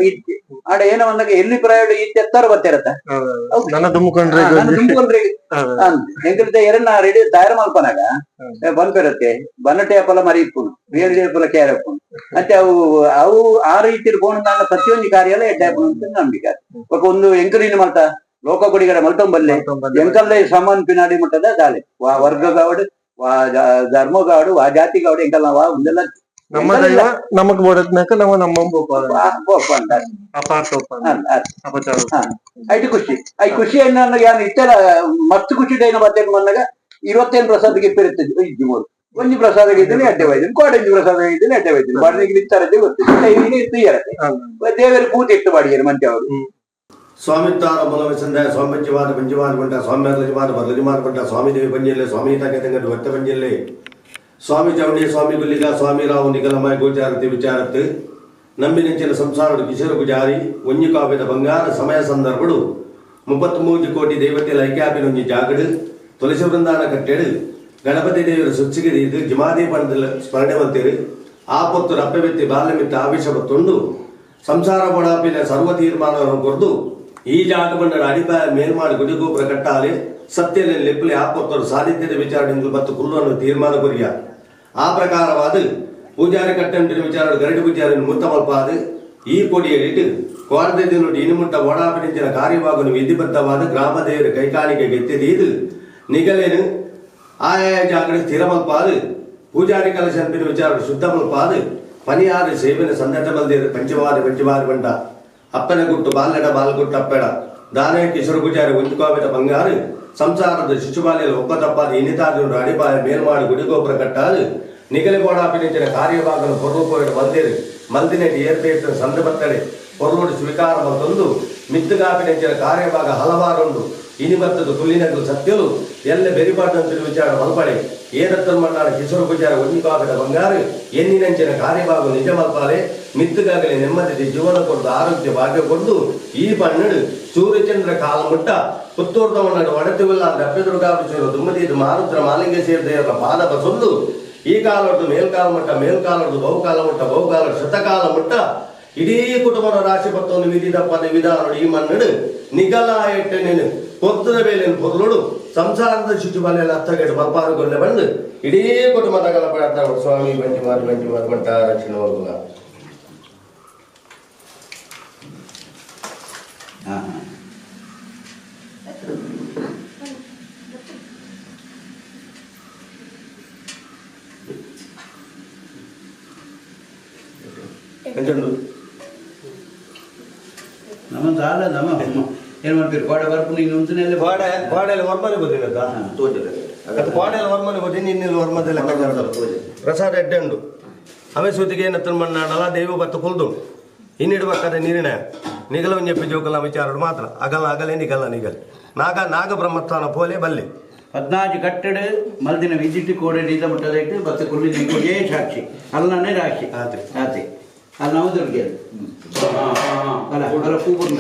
ಇತ್ತಿ ಆಡ ಏನ ಬಂದಾಗ ಎಲ್ಲಿ ಪ್ರಯೋಗ ಇತ್ತೆ ಎತ್ತರ ಬತ್ತಿರತ್ತ ನನ್ನ ದುಮ್ಮುಕೊಂಡ್ರೆ ತುಂಬಿಕೊಂಡ್ರೆ ಎಂಕಲಿತ ಎರಡ್ನ ರೆಡಿ ತಯಾರು ಮಲ್ಪನಾಗ ಬನ್ಪಿರತ್ತೆ ಬನ್ನಟೆ ಅಪ್ಪಲ ಮರಿ ಇಪ್ಪುನು ಬೇರೆ ಅಪ್ಪಲ ಕೇರ್ ಅಪ್ಪುನು ಮತ್ತೆ ಅವು ಅವು ಆ ರೀತಿ ಬೋಣ ಪ್ರತಿಯೊಂದು ಕಾರ್ಯ ಎಲ್ಲ ಎಡ್ಡೆ ಅಂತ ನಂಬಿಕೆ. ఒక ಒಂದು ಎಂಕಲಿನ ಮಲ್ತ ಲೋಕ ಕೊಡಿಗಡೆ ಮಲ್ತೊಂಬಲ್ಲೆ ಎಂಕಲ್ಲೆ ಸಾಮಾನ್ ಪಿನಾಡಿ ಮುಟ್ಟದ ದಾಲೆ ವಾ ವರ್ಗಗಾವಡು ವಾ ಧರ್ಮಗಾವಡು ವಾ ಜಾತಿಗಾವಡು ಎಂಕಲ್ನ ವಾ ಒಂದೆಲ್ಲ ನಮ್ಮ ದೈವ ನಮಗ್ ಬೋಡತ್ನಾಕ ನಮ್ಮ ನಮ್ಮ ಬೋಪ ಅಂತ ಅಪಚಾರ. ಐದು ಖುಷಿ I ಖುಷಿ ಅನ್ನ ಯಾನ್ ಇತ್ತೆಲ ಮಸ್ತ್ ಖುಷಿ ಡೈನ ಬತ್ತೇನು ಬಂದಾಗ 25 ಪ್ರಸಾದಕ್ಕೆ ಇಪ್ಪಿರುತ್ತೆ ಇಜ್ಜಿ ಮೂರು ಒಂಜಿ ಪ್ರಸಾದ ಇದ್ದಲ್ಲಿ ಅಡ್ಡೆ ವೈದ್ಯನು ಕೋಡಂಜಿ ಪ್ರಸಾದ ಇದ್ದಲ್ಲಿ ಅಡ್ಡೆ ವೈದ್ಯನು ಬಾಡಿಗೆ ಇತ್ತಾರೆ ಗೊತ್ತಿಲ್ಲ ಇತ್ತು ಇರತ್ತೆ ದೇವರು ಕೂತಿಟ್ಟು ಬಾಡಿಗೆ ಮಂಚ ಅವರು. ಸ್ವಾಮಿತ್ತಾರ ಮೂಲವಿಸಂದ ಸ್ವಾಮಿ ಪಂಚವಾದ ಪಂಟ ಸ್ವಾಮಿ ಲಜಮಾನ ಲಜಮಾನ ಪಂಟ ಸ್ವಾಮಿ ದೇವಿ ಪಂಜಲ್ಲೆ ಸ್ವಾಮಿ ತಗತಂಗಡು ಒತ್ತ ಪಂಜಲ್ಲೆ ಸ್ವಾಮಿ ಚೌಂಡಿ ಸ್ವಾಮಿ ಗುಲ್ಲಿಗ ಸ್ವಾಮಿ ರಾವು ನಿಗಲಮಯ ಗೋಚಾರತಿ ವಿಚಾರತ್ತು ನಂಬಿನಂಚಿನ ಸಂಸಾರಡು ಕಿಶೋರ ಪೂಜಾರಿ ಒಂಜಿ ಕಾವ್ಯದ ಬಂಗಾರ ಸಮಯ ಸಂದರ್ಭಡು 33 ಕೋಟಿ ದೇವತೆల ಐಕ್ಯಾಪಿನೊಂಜಿ ಜಾಗಡು ತುಳಸಿ ವೃಂದಾನ ಕಟ್ಟೆಡು ಗಣಪತಿ ದೇವರ ಸುಚ್ಚಿಗೆ ಇದು ಜಿಮಾದಿ ಪಣದಲ್ಲಿ ಸ್ಮರಣೆ ಮಂತಿರು ಆ ಪೊತ್ತು ರಪ್ಪೆವೆತ್ತಿ ಬಾಲ್ಯಮಿತ್ತ ಆವೇಶ ಬತ್ತೊಂಡು ಸಂಸಾರ ಬೊಡಾಪಿನ ಸರ್ವ ತೀರ್ಮಾನವನ್ನು ಕೊರ್ದು ಈ ಜಾಗ ಬಂಡರ ಅಡಿಪಾಯ ಮೇಲ್ಮಾಡಿ ಗುಡಿಗೋಪುರ ಕಟ್ಟಾಲೆ ಸತ್ಯದಲ್ಲಿ ಲೆಪ್ಪಲಿ ಆ ಪೊತ್ತರು ಸಾನ್ನಿಧ್ಯದ ವಿಚಾರಣೆ ಮತ್ತು ಕುಲ್ಲನ್ನು ತೀರ್ಮಾನ ಕೊರಿಯ ಆ ಪ್ರಕಾರವಾದ ಪೂಜಾರಿ ಕಟ್ಟಂಟಿನ ವಿಚಾರ ಗರಡಿ ಪೂಜಾರಿ ಮುತ್ತಮಲ್ಪಾದು ಈ ಕೊಡಿಯಡಿಟ್ಟು ಕೋರದಿನುಡಿ ಇನುಮುಟ್ಟ ಓಡಾಪಿನಿಂಚಿನ ಕಾರ್ಯವಾಗನು ವಿಧಿಬದ್ಧವಾದ ಗ್ರಾಮ ದೇವರ ಕೈಕಾಣಿಕೆ ಗೆತ್ತಿದೀದು ನಿಗಲೇನು ಆಯಾ ಜಾಗಡೆ ಸ್ಥಿರಮಲ್ಪಾದು ಪೂಜಾರಿ ಕಲಶಂಪಿನ ವಿಚಾರ ಶುದ್ಧಮಲ್ಪಾದು ಪನಿಯಾರು ಸೇವಿನ ಸಂದಟ ಮಲ್ದೇರು ಪಂಚವಾರಿ ಪಂಚವಾರಿ ಬಂಟ ಅಪ್ಪನ ಗುಟ್ಟು ಬಾಲ್ಯಡ ಬಾಲ್ಗುಟ್ಟು ಅಪ್ಪೆಡ ದಾನೇ ಕಿಶೋರ ಪೂಜಾರಿ ಒಂಜುಕಾವಿದ ಬಂಗಾರು ಸಂಸಾರದ ಶಿಶುಬಾಲಿಯಲ್ಲಿ ಒಕ್ಕ ತಪ್ಪಾದ ಇನಿತಾಜುಂಡು ಅಡಿಪಾಯ ಮೇಲ್ಮಾಡಿ ಗುಡಿಗೋಪುರ ಕಟ್ಟಾದು ನಿಗಲಿ ಬೋಡಾಪಿನಿಂಚಿನ ಕಾರ್ಯಭಾಗನು ಪೊರ್ಲು ಮಲ್ದೇರು ಮಲ್ದಿನೆಟ್ ಏರ್ಪೇರ್ತ ಸಂದಬತ್ತಡೆ ಪೊರ್ಲೋಡು ಸ್ವೀಕಾರ ಮತ್ತೊಂದು ಮಿತ್ತುಗಾಪಿನಿಂಚಿನ ಕಾರ್ಯಭಾಗ ಹಲವಾರುಂಡು ಇನಿಬತ್ತದ ತುಲ್ಲಿನಗಲು ಸತ್ಯಲು ಎಲ್ಲ ಬೆರಿಪಾಟಂತಿನ ವಿಚಾರ ಮಲ್ಪಡೆ ಏದತ್ತನ್ ಮಣ್ಣಾಡ ಕಿಶೋರ ಪೂಜಾರಿ ಒಂಜುಕಾಪಿದ ಬಂಗಾರು ಎನ್ನಿನಂಚಿನ ಕಾರ್ಯಭಾಗ ನಿಜ ಮಲ್ಪಾಲೆ ಮಿತ್ತುಗಾಗಲಿ ನೆಮ್ಮದಿ ಜೀವನ ಕೊಡ್ದು ಆರೋಗ್ಯ ಭಾಗ್ಯ ಕೊಡ್ದು ಈ ಪಣ್ಣಡು ಸೂರ್ಯಚಂದ್ರ ಕಾಲಮುಟ್ಟ ಪುತ್ತೂರ್ದ ಮಣ್ಣಡು ಒಡತಿವಿಲ್ಲ ಅಪ್ಪೆದುರ್ಗಾಪಿಸಲು ದುಮ್ಮದೀದು ಮಾರುದ್ರ ಮಾಲಿಂಗ ಸೇರಿದ ಪಾದ ಬಸೊಂದು ಈ ಕಾಲೊಡ್ದು ಮೇಲ್ಕಾಲ ಮಟ್ಟ ಮೇಲ್ಕಾಲೊಡ್ದು ಬಹುಕಾಲ ಮುಟ್ಟ ಬಹುಕಾಲ ಶತಕಾಲ ಮುಟ್ಟ ಇಡೀ ಕುಟುಂಬದ ರಾಶಿ ಪತ್ತೊಂದು ವಿಧಿ ತಪ್ಪದ ವಿಧಾನ ಈ ಮಣ್ಣಡು ನಿಗಲ ಎಟ್ಟೆನೇನು ಪೊತ್ತದ ಬೇಲೆನು ಪೊರ್ಲುಡು ಸಂಸಾರದ ಶುಚಿ ಬಲೆಯಲ್ಲಿ ಅತ್ತಗೆಡು ಪಲ್ಪಾರುಗೊಂಡೆ ಬಂದು ಇಡೀ ಕುಟುಂಬದ ಗಲಪಡ ಸ್ವಾಮಿ ಬಂಜಿ ಮಾರು ಬಂಜಿ ಮಾರು ಬಂಟ ರಕ್ಷಣೆ ಹೋಗುವ. ನಮ್ಮ ಸಾಲ ನಮ್ಮ ಏನ್ ಮಾಡ್ತೀರಿ ಕೋಡೆ ಬರ್ಪು ನೀನು ಉಂತಿನಲ್ಲಿ ಕೋಡೆ ಕೋಡೆಯಲ್ಲಿ ವರ್ಮನೆ ಗೊತ್ತಿಲ್ಲ ಅದು ಕೋಡೆಯಲ್ಲಿ ವರ್ಮನೆ ಗೊತ್ತೀನಿ ಇನ್ನೆಲ್ಲಿ ವರ್ಮದಲ್ಲಿ ಪ್ರಸಾದ ಎಡ್ಡೆ ಉಂಡು ಅವೇ ಸೂತಿಗೆ ಏನತ್ತ ಮಣ್ಣಾಡಲ್ಲ ದೈವ ಬತ್ತು ಕುಲ್ದು ಇನ್ನಿಡ್ಬೇಕಾದ್ರೆ ನೀರಿನ ನಿಗಲ ಒಂಜೆಪ್ಪಿ ಜೋಕಲ ವಿಚಾರ ಮಾತ್ರ ಅಗಲ ಅಗಲೇ ನಿಗಲ ನಿಗಲ್ ನಾಗ ನಾಗ ಬ್ರಹ್ಮಸ್ಥಾನ ಪೋಲೆ ಬಲ್ಲೆ 14 ಕಟ್ಟಡ ಮಲ್ದಿನ ವಿಜಿಟ್ ಕೋಡೆ ಇದ್ದ ಮುಟ್ಟದೈಟು ಬತ್ತ ಕುಲ್ಲಿ ನಿಂಗೆ ಸಾಕ್ಷಿ ಅಲ್ಲನೇ ರಾಶಿ ಆತ್ರಿ. ಆತೆ ಅಲ್ಲಿ ನಾವು ದುರ್ಗೆ ಅಲ್ಲ ಅಲ್ಲ ಪೂರ್ಣ.